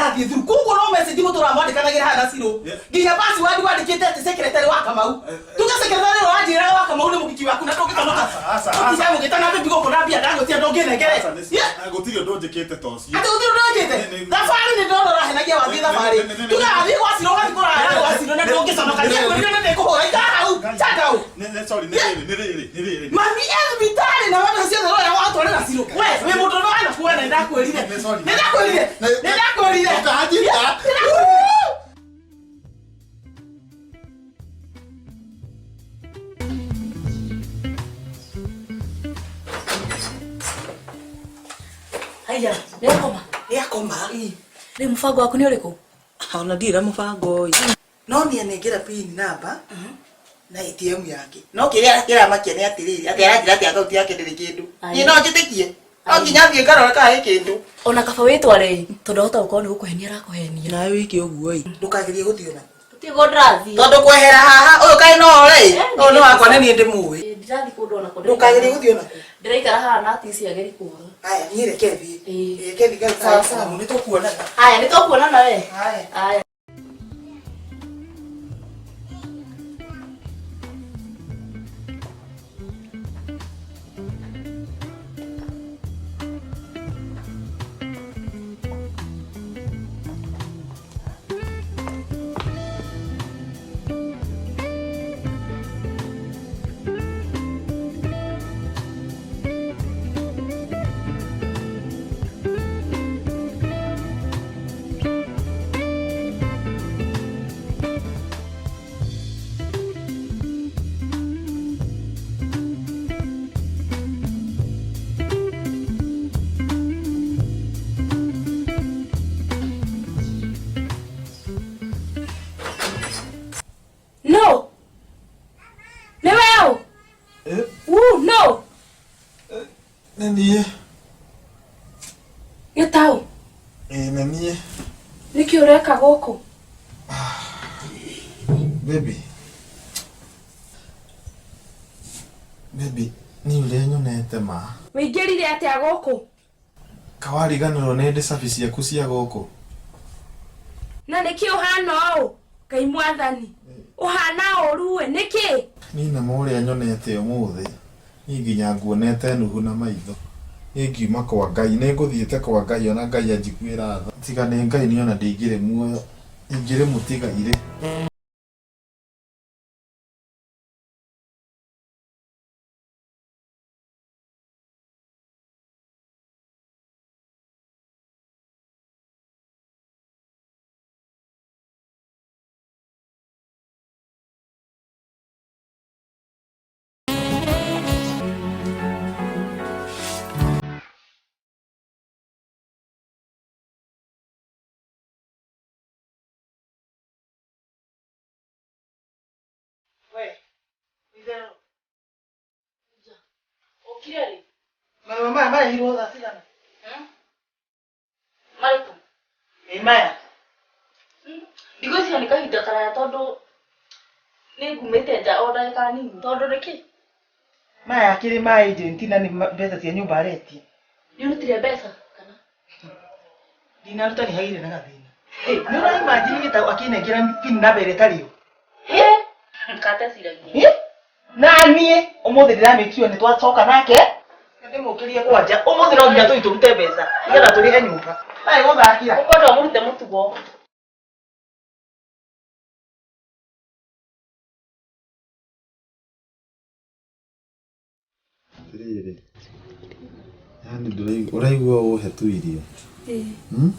Ũrathiĩ through. Koguo no message mũtũraga mwandĩkanagĩra haha na Ciro. Nginya password wandĩkĩte atĩ secretary wa Kamau. Tuge secretary ũrĩa ũranjĩraga wa Kamau nĩ mũhiki waku na ndũngĩconoka. Aca, aca, aca. Ũtinda mũgĩtana bibi gũkũ na mbia ndagwĩtia ndũngĩnengere. Aca, nĩ- Yeah. na gũtirĩ ũndũ njĩkĩte ta ũcio. Atĩ gũtirĩ ũndũ wĩkĩte? Nĩ- nĩ- Thabarĩ nĩ ndona ũrahenagia wathiĩ Nĩ- thabarĩ. nĩ- nĩ- nĩ- Tuge wathiĩ gwa Ciro ũgathiĩ kũraya gwa Ciro na ndũngĩconoka. Nĩ- nĩ- Ndiakwĩrire nĩ ndĩkũhũra. Ikara hau. Shut down. Nĩ- sorry, nĩ rĩrĩ, nĩ rĩrĩ, nĩ rĩrĩ. Mami e thibitarĩ na wena ciothe ũrĩa watwarĩra Ciro. We wĩ mũndũ ũrĩa wanakuona nĩ ndakwĩrire. Nĩ- sorry. Nĩ ndakwĩrire. Nĩ- Nĩ ndakwĩrire. Ũkanjita. Nĩ ndakwĩrire. Haiya, nĩakoma. Nĩakoma. Rĩu mũbango waku nĩ ũrĩkũ? Ona ndirĩ na mũbango ĩ. No niĩ anengera pin number na ATM yake. No kĩrĩa kĩramakia nĩ atĩrĩrĩ, atĩ aranjĩra atĩ akaunti yake ndĩrĩ kĩndũ. Niĩ no njĩtĩkie. No nginya thiĩ ngarore kana he kĩndũ. Ona kaba wĩtware ĩ, tondũ ahota gũkorwo nĩ gũkũhenia arakũhenia. Nawe wĩke ũguo ĩ. Ndũkagerie gũthiĩ ona. Tũtirĩ kũndũ ndĩrathiĩ. Tondũ kwehera haha ũyũ kaĩ no ore ĩ. Eh, Ũyũ nĩ wakwa na niĩ ndĩmũĩ. Ĩ, Ndirathiĩ kũndũ ona kũ. Ndũkagerie gũthiĩ ona kũ. Ndĩraikara haha na tici ageri kũra. Haya, niĩ reke thiĩ. Ĩ. Reke thiĩ Sawa, ngaruta sawa. nĩ tũkuonana. Haya, nĩ tũkuonana we. Haya. Haya. No. Nĩ we ũ? Uu, no. Nĩ niĩ. Gĩtaũ. Ĩĩ nĩ niĩ. Nĩkĩ ũreka gũkũ? Baby. Baby, niĩ ũrĩa nyonete ma. Wĩingĩrire atĩa gũkũ? Kawariganĩrwo nĩ ndĩ cabi ciaku cia gũkũ. Na nĩkĩ ũhana ũũ? Ngai mwathani. Ũhana ũru we, nĩkĩ? Niĩ nama ũrĩa nyonete ũmũthĩ, niĩ nginya nguonete Nuhu na maitho. Niĩ ngiuma kwa Ngai, nĩ ngũthiĩte kwa Ngai ona Ngai anjiguĩra tha. Tiga nĩ Ngai niĩ ona ndingĩrĩ muoyo, ingĩrĩ mũtigairĩ. We, itherũ. Ũkire rĩ? Marũa maya marehirwo thaa cigana? Marĩkũ? Ĩ maya. Ndigwĩciria nĩ kahinda karaya tondũ nĩ ngumĩte nja o ndagĩka nini. Tondũ nĩkĩ? Maya akĩrĩ ma agent na nĩ mbeca cia nyũmba aretia. Nĩ ũrutire mbeca kana? Ndinaruta nĩ hagĩire na gathĩna. Nĩ ũra imagine gĩtaũ akĩnengera pin number ĩrĩa ĩtarĩ yo. Kateciragia. Ĩ? Na niĩ ũmũthĩ ndĩramake sure nĩ twacoka nake. Ndĩmũkĩrie kwanja. Ũmũthĩ no nginya tũthiĩ tũrute mbeca nĩgetha tũrĩhe nyũmba. Marĩ gũthakĩra. Ũkwenda ũmũrute mũtugo. Atĩrĩrĩ, yani ndũraigua ũraigua ũhe tu irio? Hmm?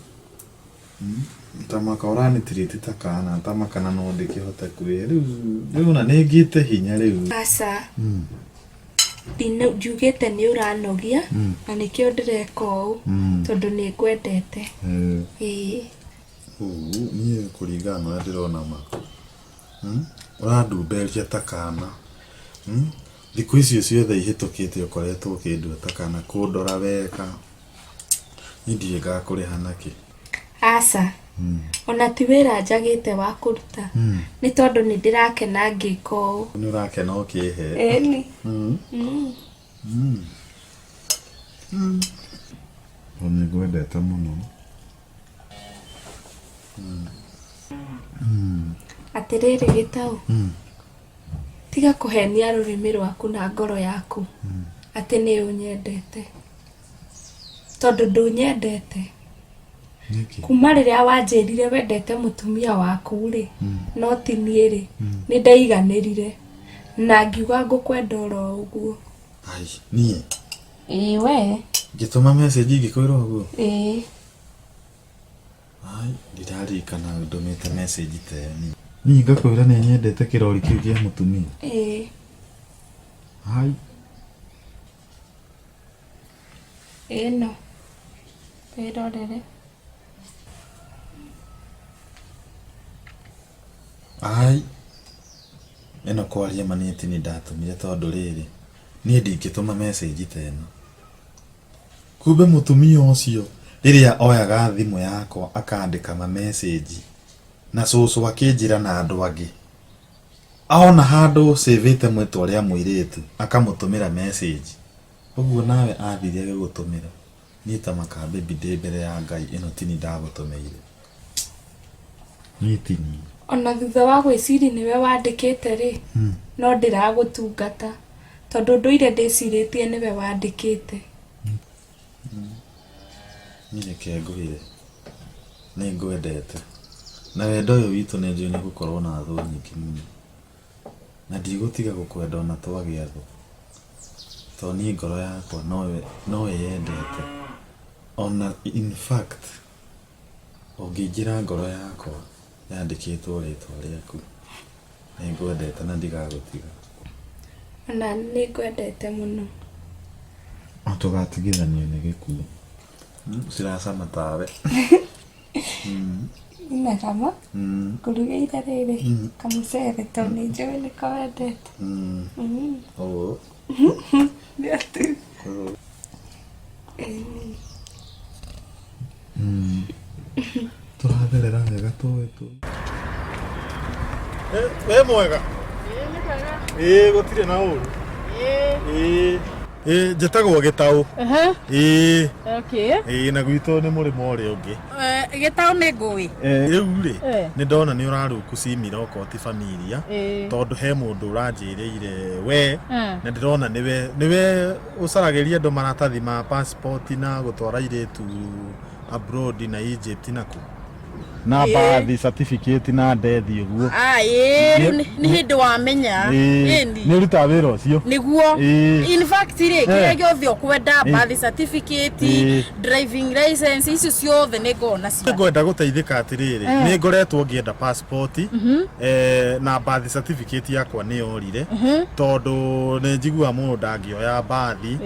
Hmm? Tamaka ũranĩtirĩti ta kana tamaka na no ndĩkĩhote kwĩhe rĩu rĩu ona nĩ ngĩte hinya rĩu. Aca. Ndiugĩte nĩ ũranogia na nĩkĩo ndĩreka ũũ tondũ nĩ ngwendete. Ĩĩ. Ũũ niĩ kũringana na ũrĩa ndĩrona ma Ũrandumberia ta kana. Thikũ icio ciothe ihĩtũkĩte ũkoretwo ũkĩndua ta kana, kũndora wega. Niĩ ndiũĩ ngakũrĩha nakĩ. Aca. Ona ti wĩra njagĩte wa kũruta. Nĩ tondũ nĩ ndĩrakena ngĩka ũũ. Nĩ ũrakena ũkĩhe? Ĩni. Nĩ ngwendete mũno. Atĩrĩrĩ Gĩtaũ, tiga kũhenia rũrĩmĩ rwaku na ngoro yaku atĩ nĩ ũnyendete, tondũ ndũnyendete. Nĩkĩ? Kuma rĩrĩa wanjĩrire wendete mũtumia waku rĩ, no ti niĩ rĩ, nĩ ndaiganĩrire na ngiuga ngũkwenda oro ũguo. Ai, niĩ Ĩĩ we. Ngĩtũma message ngĩkwĩra ũguo? Ĩĩ. Ai, ndiraririkana ndũmĩte message ta ĩyo niĩ. Niĩ ngakwĩra nĩ nyendete kĩrori kĩu kĩa mũtumia. Ĩĩ. Ai. Ĩno wĩrorere. Ai, ĩno kwaria ma niĩ ti niĩ ndatũmire tondũ rĩrĩ, niĩ ndingĩtũma message ta ĩno. Kumbe mũtumia ũcio rĩrĩa oyaga thimũ yakwa akandĩka ma message na cũcũ akĩnjĩra na andũ angĩ, ona handũ save-ĩte mwĩtwa rĩa mũirĩtu akamũtũmĩra message. Ũguo nawe athire agĩgũtũmĩra. Niĩ ta makabebi ndĩ mbere ya Ngai ĩno ti niĩ ndagũtũmĩire. Niĩ ti niĩ. Ona thutha wa gwĩciria nĩwe wandĩkĩte rĩ, no ndĩragũtungata tondũ ndũire ndĩcirĩtie nĩwe wandĩkĩte. Niĩ reke ngwĩre, nĩ ngwendete. Na wendo ũyũ witũ nĩ njũĩ nĩ ũgũkorwo na thũ nyingĩ mũno. Na ndigũtiga gũkwenda ona twagĩa thũ. Tondũ niĩ ngoro yakwa nowe yendete. Ona in fact, ũngĩingĩra ngoro yakwa yandĩkĩtwo rĩtwa rĩaku. Nĩ ngwendete na ndigagũtiga. Ona nĩ ngwendete mũno. O tũgatigithanio nĩ gĩkuũ. Ciracama tawe. Ina cama, ngũrugĩire rĩrĩ kamũcere tondũ nĩ njũĩ nĩko wendete. Ũũ. Nĩ atĩ. Tũratherera wega tũĩ tu. Wĩ mwega? Ĩĩ gũtirĩ na ũru. Ĩĩ. Ĩĩ njĩtagwo Gĩtaũ. Ĩĩ. Okay. Ĩĩ na gwitũ nĩ mũrĩmo ũrĩa ũngĩ. Gĩtaũ nĩ ngũĩ. Rĩu rĩ, nĩ ndona nĩ ũrarũku cimira okorwo ti familia tondũ he mũndũ ũranjĩrĩire we na ndĩrona nĩwe nĩwe ũcaragĩria andũ maratathi ma passport na gũtwara airĩtu abroad na Egypt na kũ na birth certificate na death ũguo. Ĩĩ rĩu nĩ hĩndĩ wamenya. Ĩni. Nĩ ũrutaga wĩra ũcio? Nĩguo. Ĩĩ. In fact rĩ, kĩrĩa gĩothe ũkwenda, birth certificate, driving license, icio ciothe nĩ ngoragwo nacio. Ngwenda gũteithĩka atĩrĩrĩ, nĩ ngoretwo ngĩenda passport na birth certificate yakwa nĩ yorire tondũ nĩ njiguaga mũndũ ndangĩoya birth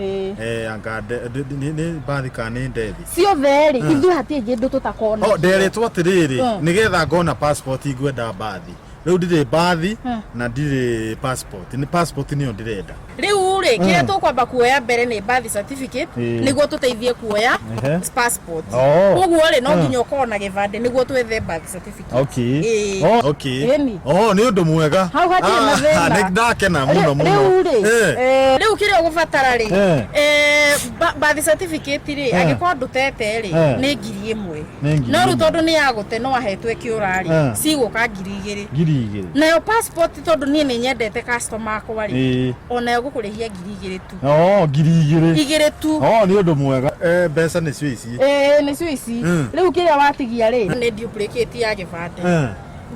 anga nĩ birth kana nĩ death. Ciothe rĩ, ithuĩ hatirĩ kĩndũ tũtakoragwo O nderetwo atĩrĩrĩ, nĩgetha ngona passport ngwenda birth. Rĩu ndirĩ birth na ndirĩ passport. Nĩ passport nĩyo ndĩrenda. Rĩu rĩ, kĩrĩa tũkwamba kuoya mbere nĩ birth certificate nĩguo tũteithie kuoya passport. Koguo rĩ, no nginya ũkorwo na gĩbandĩ nĩguo twethe birth certificate. Okay. Ĩĩ. Oh, okay. Ĩni. Oh, nĩ ũndũ mwega. Hau hatirĩ na thĩna. Nĩ ndakena mũno mũno. Rĩu rĩ, rĩu kĩrĩa ũgũbatara rĩ, Eh. Birth certificate rĩ, angĩkorwo ndũtete rĩ, nĩ 1,000. Nĩ ngiri No rĩu ĩmwe. tondũ nĩ ya gũte no ahetwo ĩkĩũra rĩ, cigũka 2,000. 2,000. Nayo passport tondũ niĩ nĩ nyendete customer akwa rĩ, Ĩĩ. onayo ngũkũrĩhia 2,000 tu. Oh, 2,000. Igĩrĩ tu. Oh, nĩ ũndũ mwega. Mbeca nĩcio ici. Ĩĩ nĩcio ici. Rĩu kĩrĩa watigia rĩ, nĩ duplicate ya gĩbandĩ.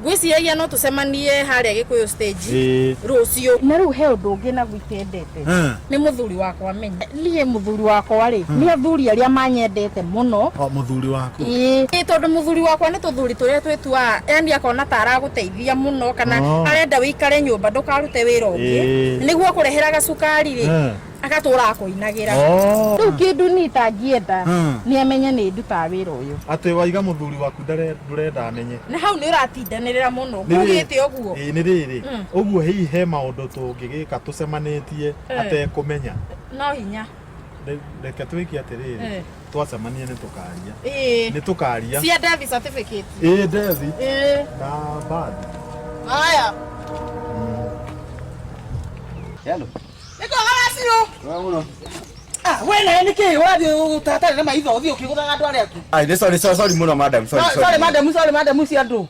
Ngwĩciragia no tũcemanie harĩa Gĩkũyũ stage rũciũ. Na rĩu he ũndũ ũngĩ naguo itendete. Nĩ mũthuri wakwa menya. Niĩ mũthuri wakwa rĩ, nĩ athuri arĩa manyendete mũno. O mũthuri waku. Ĩĩ tondũ mũthuri wakwa nĩ tũthuri tũrĩa twĩtuaga, yani akona ta aragũteithia mũno kana arenda wĩikare nyũmba ndũkarute wĩra ũngĩ. Nĩguo akũrehera gacukari rĩ, agatũra akũinagĩra. Rĩu kĩndũ niĩ itangĩenda nĩ amenye nĩ ndutaga wĩra ũyũ. Atĩ waiga mũthuri waku ndũrenda amenye. Na hau nĩ ũratindanĩrĩra mũno. Ngugĩte ũguo. Ĩĩ nĩ rĩrĩ. Ũguo hihi he maũndũ tũngĩgĩka tũcemanĩtie atekũmenya. No hinya. Reke twĩke atĩrĩrĩ, twacemania nĩ tũkaria. Ĩĩ. Nĩ tũkaria. Cia death certificate. Ĩĩ death. Ĩĩ. Na birth. Haya. Hello. Nĩ kwega Wacirũ. Mwega mũno. Ah, we nawe nĩ kĩĩ ũrathiĩ ũtatarĩ na maitho ũthiĩ ũkĩgũthaga andũ arĩa angĩ? Ai, sorry, sorry, sorry muno madam, sorry, sorry. Sorry madam, sorry madam cia andũ.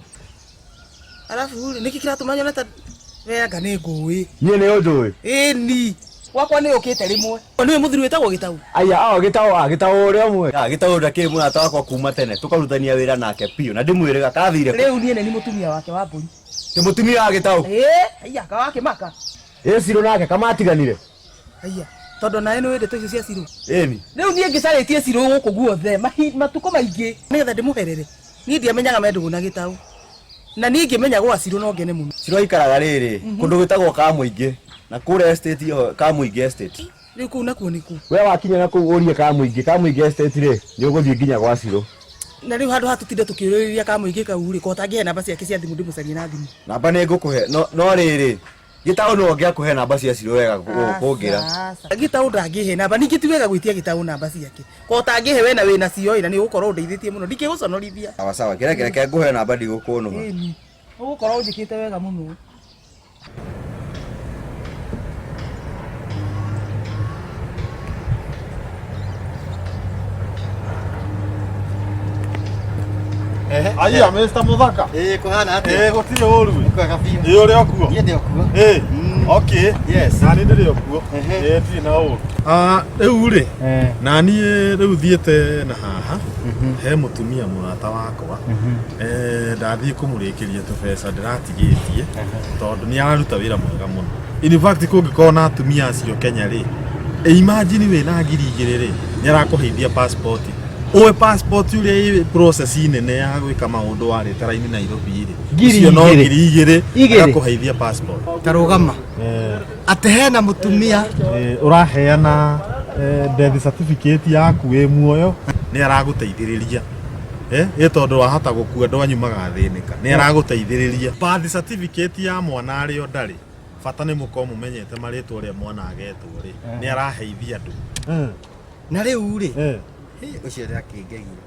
Arabu rĩ, nĩkĩ kĩratũma nyone ta we anga nĩ ngũĩ? Niĩ nĩ ũnjũĩ. Ĩni. Gwakwa nĩ ũkĩte rĩmwe. Nĩũĩ mũthuri wĩtagwo Gĩtau? Aya, ao Gĩtau, a Gĩtau ũrĩa ũmwe. Ah, Gĩtau ndakĩrĩ mũrata wakwa kuma tene, tũkarutania wĩra nake biũ na ndĩmwĩrĩga kathire. Rĩu niĩ nĩ niĩ mũtumia wake wa mbũri. Ti mũtumia wa Gĩtau? Ĩĩ, aiya kawakĩmaka. Ĩ Cirũ nake kamatiganire. Aiya, tondũ nawe nĩ wendete icio cia Cirũ. Ĩni. Rĩu niĩ ngĩcarĩtie Cirũ gũkũ guothe matukũ maingĩ nĩgetha ndĩmũherere. Niĩ ndiamenyaga me ndũgũ na Gĩtau. Na niĩ ngĩmenya gwa Cirũ no ngene mũno. Cirũ aikaraga rĩrĩ, kũndũ gwĩtagwo Kamũingĩ na kũrĩa estate ĩyo Kamũingĩ estate. Rĩu kũu nakuo nĩ kũ? We wakinya na kũu ũrie Kamũingĩ, Kamũingĩ estate rĩ, nĩ ũgũthiĩ nginya gwa Cirũ. Na rĩu handũ ha tũtinde tũkĩũrĩrĩria Kamũingĩ kau rĩ, ko ũtangĩhe namba ciake cia thimũ ndĩmũcarie na thimũ. Namba nĩ ngũkũhe, no no rĩrĩ, Gĩtaũ no ũngĩakũhe namba cia Cirũ wega kũngĩra. Gĩtaũ ndangĩhe namba, ningĩ ti wega gwĩtia Gĩtaũ namba ciake. Ko ũtangĩhe we na wĩna cio ĩ, na nĩ ũgũkorwo ũndeithĩtie mũno, ndingĩgũconorithia. Sawa sawa, kĩreke reke ngũhe namba ndigũkũnũha. Ĩni, ũgũkorwo ũnjĩkĩte wega mũno. Aya, Mr. Muthaka. Ĩĩ kũhana atĩa? Ĩĩ gũtirĩ ũru. Kwega biũ. Ĩĩ ũrĩ o kuo? Niĩ ndĩ o kuo. Ĩĩ. Okay. Yes. Nani ndĩrĩ o kuo. Ĩĩ ndirĩ na ũru. Ah, rĩu rĩ, na niĩ rĩu thiĩte na haha he mũtumia mũrata wakwa. Eh, ndathiĩ kũmũrĩkĩria tũbeca ndĩratigĩtie tondũ nĩ araruta wĩra mwega mũno. In fact kũngĩkorwo na atumia acio Kenya rĩ, imagine wĩna 2000 rĩ, nĩ arakũheithia passport. Ũĩ passport ũrĩa ĩ process nene ya gwĩka maũndũ warĩte raini Nairobi rĩ. Ngiri Ũcio no igĩrĩ. 2000 Igĩrĩ. agakũheithia passport. Ta rũgama. Atĩ hena mũtumia Ũraheana death certificate yaku wĩ muoyo nĩ aragũteithĩrĩria. Ĩ tondũ wahota gũkua andũ anyu magathĩnĩka nĩ aragũteithĩrĩria. Birth certificate ya mwana arĩ o ndarĩ bata nĩ mũkorwo mũmenyete marĩtwa ũrĩa mwana agetwo rĩ nĩ araheithia andũ. Na rĩu rĩ, ũcio nĩ akĩngegia.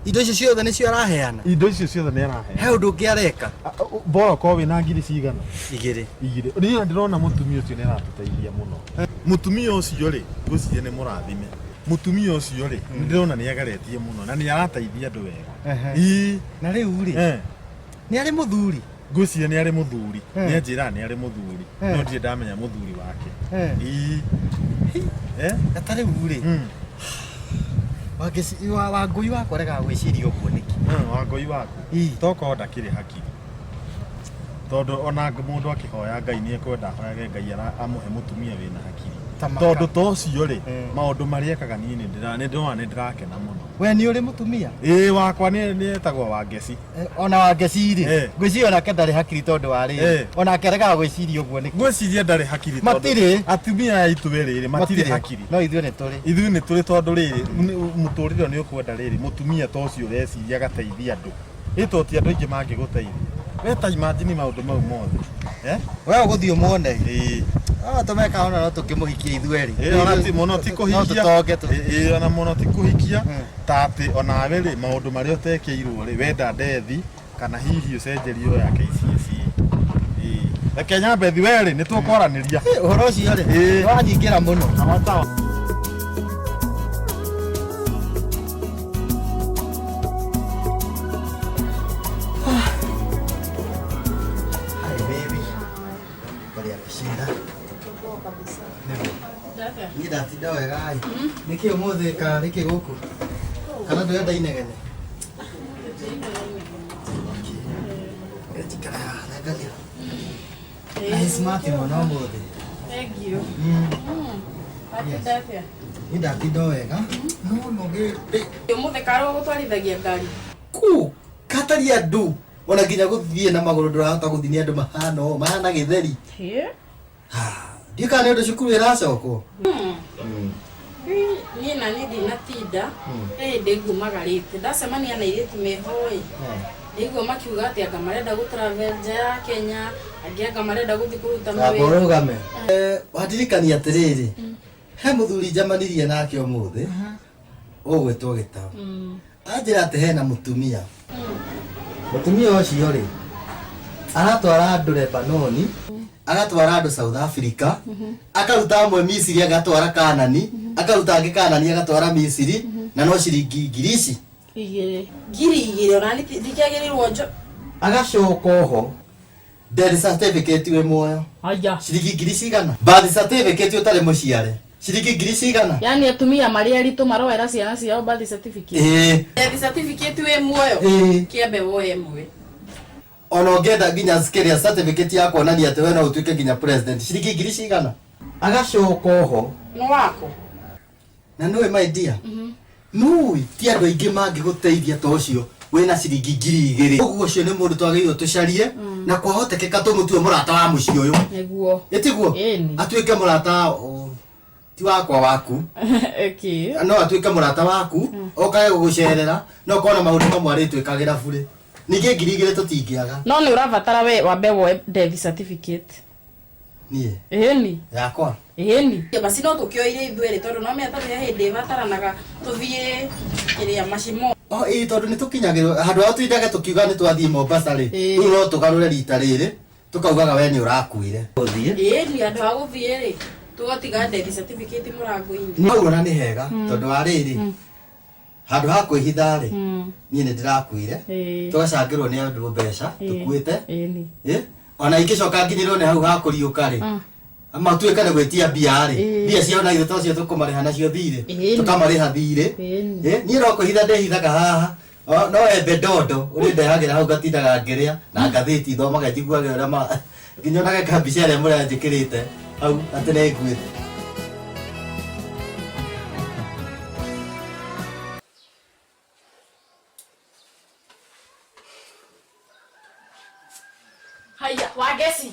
Indo icio ciothe nĩcio araheana? Indo icio ciothe nĩ araheana. He ũndũ ũngĩ areka? Bora ũkorwo wĩna ngiri cigana? Igĩrĩ. Igĩrĩ. Niĩ ndĩrona mũtumia ũcio nĩ aratũteithia mũno. Mũtumia ũcio rĩ, ngwĩciria nĩ mũrathime. Mũtumia ũcio rĩ, nĩ ndĩrona nĩ ageretie mũno na nĩ arateithia andũ wega. Ii. Na rĩu rĩ, nĩ arĩ mũthuri? Ngwĩciria nĩ arĩ mũthuri. Nĩ anjĩraga nĩ arĩ mũthuri. No ndirĩ ndamenya mũthuri wake. Ii. Na ta rĩu rĩ, Wangũi wakwa aregaga gwĩciria ũguo nĩkĩ? Wangũi waku tokorwo ndakĩrĩ hakiri tondũ ona mũndũ akĩhoya Ngai nĩ ekwenda ahoyage Ngai amũhe mũtumia wĩna hakiri tondũ ta ũcio rĩ maũndũ marĩa ekaga niĩ nĩ ndĩrona nĩ ndĩrakena mũno. We nĩ ũrĩ mũtumia? Ĩĩ wakwa nĩ etagwo Wangeci. Ona Wangeci rĩ, ngwĩciria onake ndarĩ hakiri tondũ wa rĩrĩ, onake aregaga gwĩciria ũguo nĩkĩ? Ngwĩciria ndarĩ hakiri tondũ Matirĩ. atumia aya aitũ rĩrĩ matirĩ hakiri. No ithuĩ nĩ tũrĩ. Ithuĩ nĩ tũrĩ tondũ rĩrĩ mũtũrĩre nĩ ũkwenda rĩrĩ mũtumia ta ũcio ũreciria agateithia andũ. Ĩ to ti andũ aingĩ mangĩgũteithia. We ta imagine maũndũ mau mothe. We ũgũthiĩ ũmuone. Ĩĩ. Tũmeka ona no tũkĩmũhikie ithuerĩ. Ĩĩ ona ti mũno ti kũhikia. No tũtonge tũ. Ĩĩ ona mũno ti kũhikia. Ta atĩ onawe rĩ maũndũ marĩa ũtekĩirwo rĩ wenda ndethi kana hihi ũcenjerio ya KCSE. Ĩĩ. Reke nyambe thi we rĩ nĩ tũkwaranĩria. Ũhoro ũcio rĩ nĩ wanyingĩra mũno. Sawa sawa. Hi baby. Habari ya kushinda? Niĩ ndatinda wega ĩ. Nĩkĩ ũmũthĩ kana nĩkĩ gũkũ? Kana ndũrenda inegene? Njikara haha nengagĩra. Nĩ smart mũno ũmũthĩ. Thank you. Watinda atĩa? Niĩ ndatinda wega. No nogete. Ũmũthĩ karĩ ũgũtwarithagia ngari? Kũ? Katari andũ. Ona nginya gũthiĩ na magũrũ ndũrahota gũthiĩ nĩ andũ mahana ũũ, mahana gĩtheri. Ndiũĩ kana nĩ ũndũ cukuru ĩracokwo. Niĩ na niĩ ndinatinda he hĩndĩ ngumagarĩte ndacemania na airĩtu meho ĩ ndaigua makiuga atĩ anga marenda gũ travel nja ya Kenya angĩ anga marenda gũthiĩ kũruta Amba mawĩra. ũrũgame. Wandirikania atĩrĩrĩ, he mũthuri njamanirie nake ũmũthĩ ũgwĩtwo Gĩtaũ. Anjĩra atĩ hena mũtumia. Mũtumia ũcio rĩ, aratwara andũ Lebanoni, agatwara andũ South Africa, akaruta amwe Misiri agatwara Kanani, Akaruta angĩ kanani agatwara Misiri na no ciringi ngiri ici. Igĩrĩ. 2000 ona ndikĩagĩrĩirwo njo. Agacoka oho death certificate wĩ muoyo. Aya. Ciringi ngiri cigana? Birth certificate ũtarĩ mũciare. Ciringi ngiri cigana? Yaani atumia marĩ aritũ maroera ciana ciao birth certificate. Ĩĩ. Death certificate wĩ muoyo. Ĩĩ. Kĩambe woe ĩmwe. Ona ũngĩenda nginya kĩrĩa certificate ya kuonania atĩ we no ũtuĩke nginya president ciringi ngiri cigana? Agacoka oho Nĩ wako. Na nĩũĩ my dear, nũĩ ti andũ aingĩ mangĩgũteithia ta ũcio wĩna ciringi 2000. Ũguo ũcio nĩ mũndũ twagĩrĩirwo tũcarie na kwahotekeka tũmũtue mũrata wa mũciĩ ũyũ. Nĩguo. Ĩtiguo? Ĩni. Atuĩke mũrata ti wakwa waku. Okay. No atuĩke mũrata waku okage gũgũcerera no ũkorwo na maũndũ mamwe arĩtwĩkagĩra burĩ. Ningĩ 2000 tũtingĩaga. No nĩ ũrabatara we wambe woe death certificate. Niĩ Ĩni. yakwa. Ĩni. Basi no tũkĩoire ithuerĩ tondũ no menya tondũ he hĩndĩ ĩbataranaga tũthiĩ kĩrĩa macimo. Oh, ĩĩ tondũ nĩ tũkinyagĩrwo handũ ha tũtindage tũkiuga nĩ twathiĩ Mombasa rĩ. Ĩĩ. Rĩu no tũgarũre rita rĩrĩ tũkaugaga we nĩ ũrakuire. Ũthiĩ. Ĩni handũ ha gũthiĩ rĩ tũgatiga death certificate mũrango-inĩ. Hau ona nĩ hega tondũ wa rĩrĩ handũ ha kwĩhitha rĩ niĩ nĩ ndĩrakuire Ĩĩ. tũgacangĩrwo nĩ andũ mbeca Ĩĩ. tũkuĩte. Ĩni. Ĩ? Ona ingĩcoka nginyĩrwo nĩ hau ha kũriũka rĩ matuĩka nĩ gwĩtia mbia rĩ Ĩĩ. mbia ciao na ithuĩ tocio tũkũmarĩha nacio thirĩ Ĩĩ. tũkamarĩha thirĩ. Ĩni. Ĩ, niĩ no kwĩhitha ndĩhithaga haha no embe ndondo ũrĩ ndehagĩra hau ngatindaga ngĩrĩa na ngathĩti thomaga njiguage ũrĩa ma nginya onage kambica ĩrĩa mũranjĩkĩrĩte hau atĩ nĩ nguĩte. Haya, Wangeci.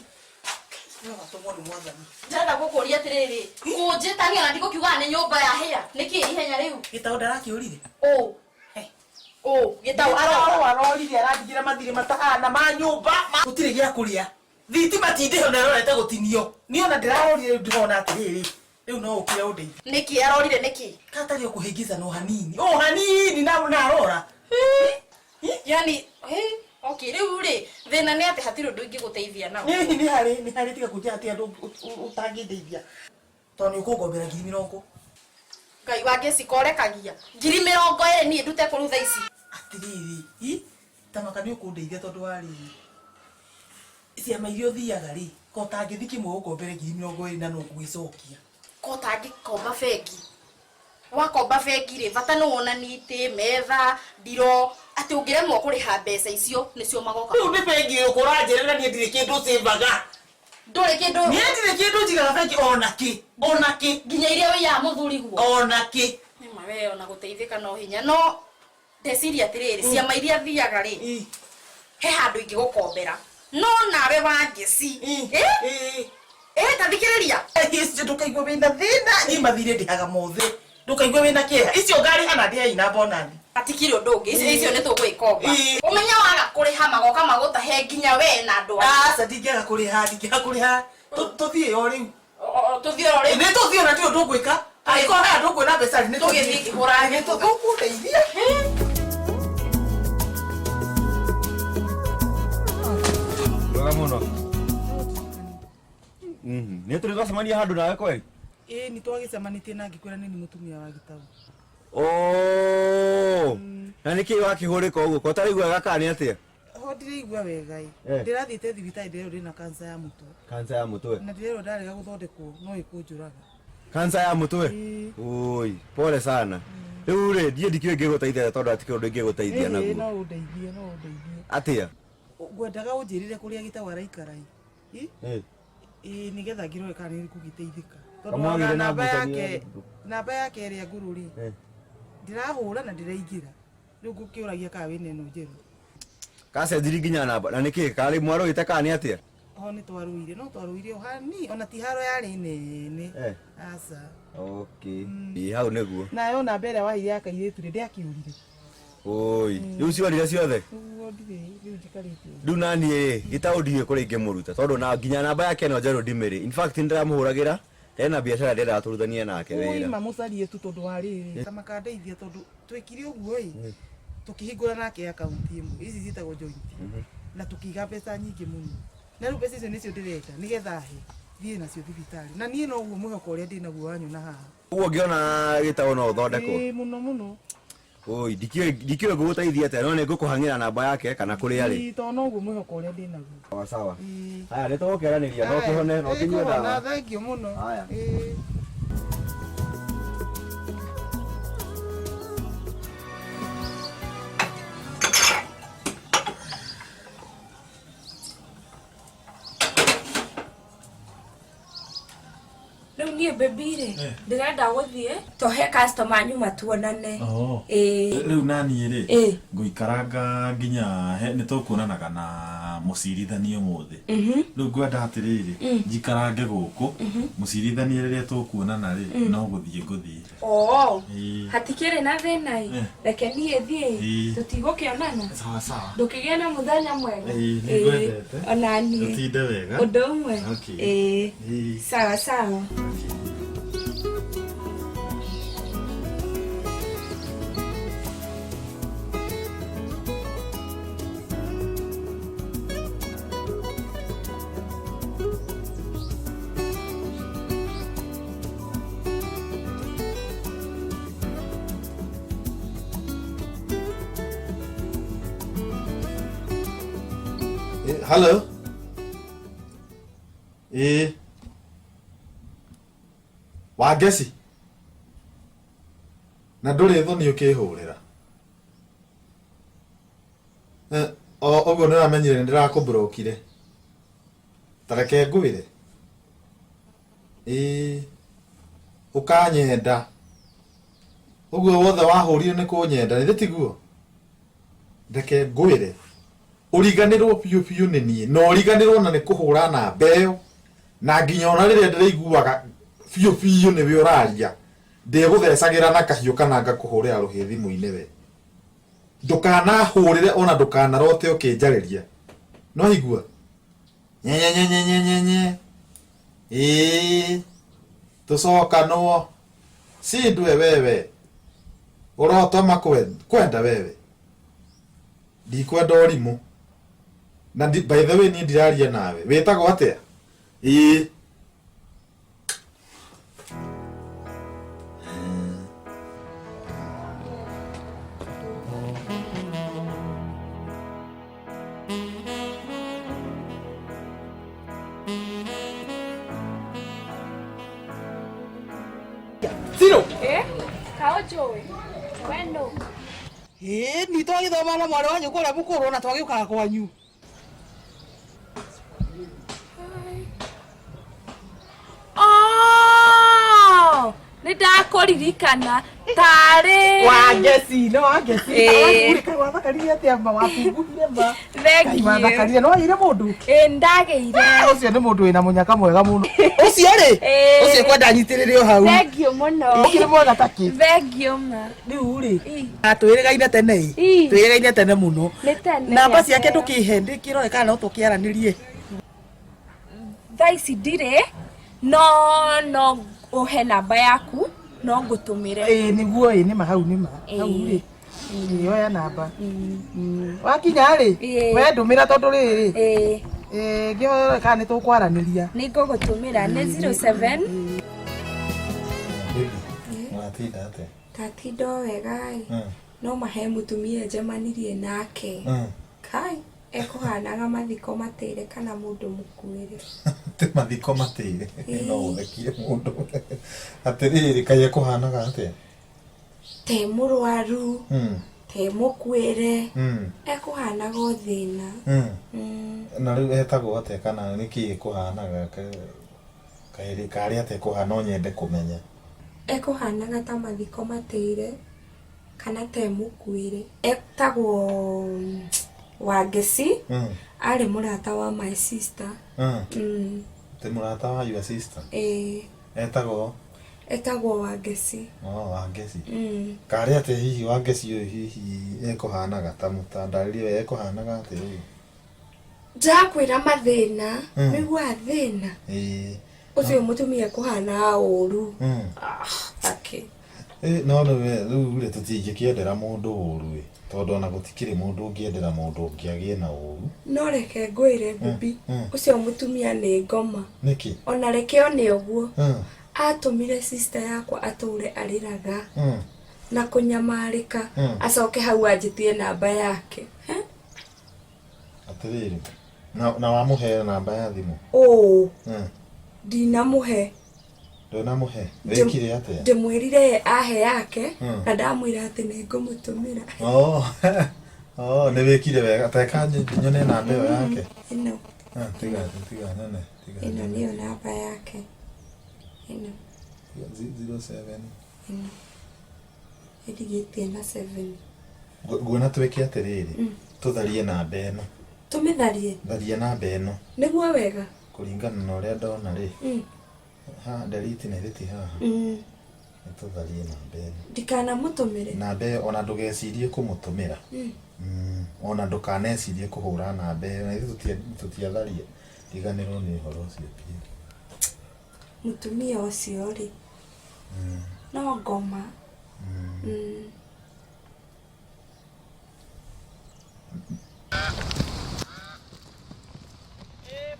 Ndĩrenda gũkũria atĩrĩrĩ, kũnjĩtania na ndigũkiugaga nĩ nyũmba ya hĩa. Nĩkĩ ihenya rĩu? Gĩtaũ ndarakĩũrire. Ũ. Ũ, gĩtaũ arora. arora. Arorire arandigire mathirĩ matahana ma nyũmba. Gũtirĩ gĩa kũrĩa. Thitima tindĩho na ĩrorete gũtinio. Niĩ ona ndĩrarorire rĩu ndĩrona atĩrĩrĩ. Rĩu no ũkire ũndeithie. Nĩkĩ arorire nĩkĩ? Katarĩ o kũhĩngĩcana o hanini. O hanini na arora. Yaani, okay, rĩu rĩ, thĩna nĩ atĩ hatirĩ ũndũ ingĩgũteithia naguo. Nĩ nĩ harĩ nĩ harĩ tiga kũnjĩra atĩ andũ ũtangĩndeithia. Tondũ nĩ ũkũngombera 20,000. Ngai Wangeci korekagia. 20,000 niĩ ndute kũu thaa ici. Atĩrĩrĩ, i tamaka nĩ ũkũndeithia tondũ wa rĩrĩ. Ciama iria ũthiaga rĩ, ko ũtangĩthiĩ kĩmwe ũngombere 20,000 na no ngũgĩcokia. Ko ũtangĩkomba bengi. Wakomba bengi rĩ, bata nĩ wonanie itĩ, metha, ndiro, atĩ ũngĩremwo kũrĩha mbeca icio nĩcio magoka. Rĩu nĩ bengi ĩrĩkũ ũranjĩra na niĩ ndirĩ kĩndũ savaga. Ndũrĩ kĩndũ. Niĩ ndirĩ kĩndũ njigaga bengi ona kĩ, ona kĩ. Nginya iria ũiyaga mũthuri guo. Ona kĩ. Nĩma we ona gũteithĩka no hinya no ndeciria atĩrĩrĩ ciama iria thiaga rĩ he handũ ingĩgũkombera no nawe Wangeci ĩ ta thikĩrĩria. Icio ndũkaigua wĩna thĩna niĩ mathirĩ ndĩhaga mothe ndũkaigua wĩna kĩeha icio ngarĩha na ndĩhe ina bonathi. Hatikĩrĩ ũndũ ũngĩ icio icio nĩ tũgũgĩkomba ũmenye waga kũrĩha magoka magũtahe nginya we na andũ anyu. Aca ndingĩaga kũrĩha ndingĩaga kũrĩha tũthiĩ o rĩu. Tũthiĩ o rĩu. Nĩ tũthiĩ ona ndirĩ ũndũ ũngwĩka angĩkorwo he andũ ũkuona mbeca rĩ nĩ Tũgĩthiĩ ngĩhũra nĩ tũkũndeithia. Wega mũno. Nĩ tũrĩ twacemania handũ nawe kweli? Ĩĩ nĩ twagĩcemanĩtie na ngĩkwĩra nĩ niĩ mũtumia wa Gĩtaũ. Oh. Na nĩkĩ wakĩhũrĩka ũguo? Ko ũtarĩ wega kana nĩ atĩa? Ho ndiraigua wega ĩ. Eh. Ndĩrathiĩte thibitarĩ ndĩrerwo ndĩna kanca ya mũtwe. Kanca ya mũtwe. Na ndĩrerwo ndarega gũthondekwo no ĩkũnjũraga. Kanca ya mũtwe? Oi, pole sana. Rĩu rĩ, ndiĩ ndikĩũĩ ingĩgũteithia tondũ hatikĩrĩ ũndũ ingĩgũteithia Ĩĩ naguo. no ũndeithie no ũndeithie. Atĩa? Ngwendaga ũnjĩrĩre kũrĩa Gĩtaũ araikara ĩ. Eh. Ĩĩ nĩgetha ngĩrore kana nĩ ngũgĩteithĩka. Tondũ Kamwagĩire ona na namba ngucanio yake ya thukuru. namba yake ĩrĩa ngũrũ rĩ ndĩrahũra na ndĩraingĩra. Rĩu ngũkĩũragia kana wĩna ĩno njerũ. Kacenjirie nginya namba. Na nĩkĩ? Karĩ mwarũĩte kana nĩ atĩa? Ho nĩ twarũire no twarũire o hani ona ti haro yarĩ nene. Aca. Okay. Ĩ hau nĩguo. Nayo namba ĩrĩa waheire ya kairĩtu rĩ ndĩakĩũrire. Oi, rĩu ciorire ciothe? Ũguo ndirĩ rĩu njikarĩte ũguo. Rĩu naniĩ rĩ, Gĩtaũ ndiũĩ kũrĩa ingĩmũruta tondũ na nginya namba yake ĩno njerũ ndimĩrĩ. In fact nĩndĩramũhũragĩra hena biacara ndĩrendaga tũrutithanie nake wĩra. Ũima mũcarie tu tondũ wa rĩrĩ ta makandeithia tondũ twĩkire ũguo ĩ tũkĩhingũra nake akaunti ĩmwe ici ciĩtagwo joint na tũkĩiga mbeca nyingĩ mũno na rĩu mbeca icio nĩcio ndĩrenda nĩgetha he. Thiĩ nacio thibitarĩ. Na niĩ noguo mwĩhoko ũrĩa ndĩ naguo wanyona haha. Ũguo ngĩona gĩtaũ no ũthondekwo. Ĩĩ mũno mũno. Oi, ndikĩũĩ ngũgũteithia atĩa no nĩ ngũkũhang'ĩra namba yake kana kũrĩa arĩ. Ĩĩ tondũ noguo mwĩhoko ũrĩa ndĩ naguo. Sawa sawa. Ĩĩ. Haya nĩ tũgũkĩaranĩria no kĩhone no kĩnyue Ĩĩ, ndawa. Thank you mũno. Haya. Ĩĩ. Rĩu niĩ baby rĩ, ndĩrenda gũthiĩ tohe customer nyuma tuonane. Oh. Ĩĩ. Rĩu naniĩ rĩ Ĩĩ. ngũikaranga nginya nĩ tũkuonanaga na mũcirithania ũmũthĩ. Rĩu ngwenda atĩrĩrĩ, njikarange gũkũ, mũcirithania rĩrĩa tũkuonana rĩ, no gũthiĩ ngũthiĩ. Oo. Ĩĩ. Hatikĩrĩ na thĩna ĩ. Eh. Reke niĩ thiĩ. Ĩĩ. Tũtigũkĩonana. Sawa sawa. Ndũkĩgĩe na mũthenya mwega. Ĩĩ, nĩngwendete. Ona niĩ. Ũtinde wega. Ũndũ ũmwe. Okay. Ĩĩ. Ĩĩ. Sawa sawa. Hello. Ĩĩ. Wangeci. Na ndũrĩ thoni ũkĩhũrĩra. O ũguo nĩ ũramenyire nĩ ndĩrakũmburokire. Ta reke ngwĩre. Ĩĩ. Ũkanyenda. Ũguo wothe wahũrire nĩ kũnyenda, nĩ tiguo? Reke ngwĩre. Ũriganĩrwo biũ biũ nĩ niĩ na ũriganĩrwo na nĩ kũhũra namba ĩyo na nginya ona rĩrĩa ndĩraiguaga biũ biũ nĩwe ũraria ndĩgũthecagĩra na kahiũ kana ngakũhũrĩra rũhĩ thimũ-inĩ we. Ndũkanahũrĩre ona ndũkanarote ũkĩnjarĩria. No igua? Nyenyenyenyenyenye. Ĩĩ. Tũcokanwo. Cindwe wewe. Ũrotoma kwenda wewe. Ndikwenda ũrimũ. Na by the way niĩ ndiraria nawe. Wĩtagwo atĩa? Ĩĩ. Zero. Ĩĩ. Kaũnjũĩ. We nũ? Ĩĩ ni twagĩthoma na mwarĩ wa nyũkwa ũrĩa mũkũrũ na twagĩũkaga kwanyu. Oh! Nĩ ndakũririkana tarĩ Wangeci, no Wangeci. Ĩĩ. Kaĩ wathakarire atĩa ma watunguhire ma. Thank Kaĩ you. wathakarire no wagĩire mũndũ. Ĩĩ ndagĩire. Ũcio nĩ mũndũ wĩna mũnyaka mwega mũno. Ũcio rĩ, Ĩĩ. ũcio kwenda nyitĩrĩre o hau. Thank you mũno. Ũkĩrĩ mwega takĩ. Thank you ma. Rĩu rĩ, Ĩ. twĩrĩgaine tene ĩ. Ĩ. Twĩrĩgaine tene mũno. Nĩ tene. Namba ciake ndũkĩhe ndĩkĩrore kana no tũkĩaranĩrie. Thaa ici ndirĩ no no ũhe namba yaku no ngũtũmĩre. Ĩĩ nĩguo ĩ nĩma hau nĩma. Ĩĩ. Hau rĩ. Ĩĩ oya namba. Wakinya rĩ, Ĩĩ. we ndũmĩra tondũ rĩrĩ. Ĩĩ. Ĩĩ ngĩrore kana nĩ tũkwaranĩria. Nĩ ngũgũtũmĩra nĩ 07 Baby, ũratinda atĩa? Ndatinda o wega ĩ. No mahe mũtumia njemanirie nake. Kai ekũhanaga mathiko matĩre kana mũndũ mũkuĩre. Ti mathiko matĩre. No ũthekie mũndũ. Atĩrĩrĩ, kaĩ ekũhanaga atĩa? Te mũrwaru, te mũkuĩre. Ekũhanaga o thĩna. Na rĩu etagwo atĩa kana nĩkĩĩ kũhanaga kaĩ karĩ atĩa kũhana no nyende kũmenya. Ekũhanaga ta mathiko matĩire kana te mũkuĩre. Etagwo Wangeci. Arĩ mũrata wa my sister. Ti mũrata wa your sister? Ĩĩ. Etagwo? Etagwo Wangeci. Oh, Wangeci. Karĩ atĩa hihi Wangeci ũyũ hihi ekũhanaga ta mũtandarĩrie we ekũhanaga atĩa ũyũ? Ndakwĩra mathĩna, nĩguaga thĩna. Ĩĩ. Ũcio mũtumia ekũhana ũru. Akĩ. No rĩu rĩ tũtingĩkĩendera mũndũ ũru ĩ. Tondũ ona gũtikĩrĩ mũndũ ũngĩendera mũndũ ũngĩ agĩe na ũru. No reke ngwĩre Ngubi, ũcio mũtumia nĩ ngoma. Nĩkĩ? Ona reke one ũguo. Atũmire sister yakwa atũre arĩraga na kũnyamarĩka, acoke hau anjĩtie namba yake. Atĩrĩrĩ, na wamũhe namba ya thimũ? Ũũ. Ndinamũhe. Ndũnamũhe? Wĩkire atĩa? Ndĩmwĩrire ahe yake na ndamwĩra atĩ nĩ ngũmũtũmĩra. Oh. Oh, nĩ wĩkire wega. Teka nyone namba ĩyo yake. Ĩno. Tiga, tiga nyone. Tiga. Ĩno nĩyo namba yake. Ĩno. 07. Ĩno. Ĩrigĩtie na 7. Nguona twĩke atĩrĩrĩ. Tũtharie namba ĩno. Tũmĩtharie? Tharia namba ĩno. Nĩguo wega? Kũringana na ũrĩa ndona rĩ. Ha, delete na ithĩ ti haha. Nĩtũtharie namba ĩno. Ndikanamũtũmĩre? Namba ĩyo ona ndũgecirie kũmũtũmĩra. Ona ndũkanecirie kũhũra namba ĩyo. Na ithuĩ tũtiatharia. Riganĩrwo nĩ ũhoro ũcio biũ. Mũtumia ũcio rĩ. No ngoma.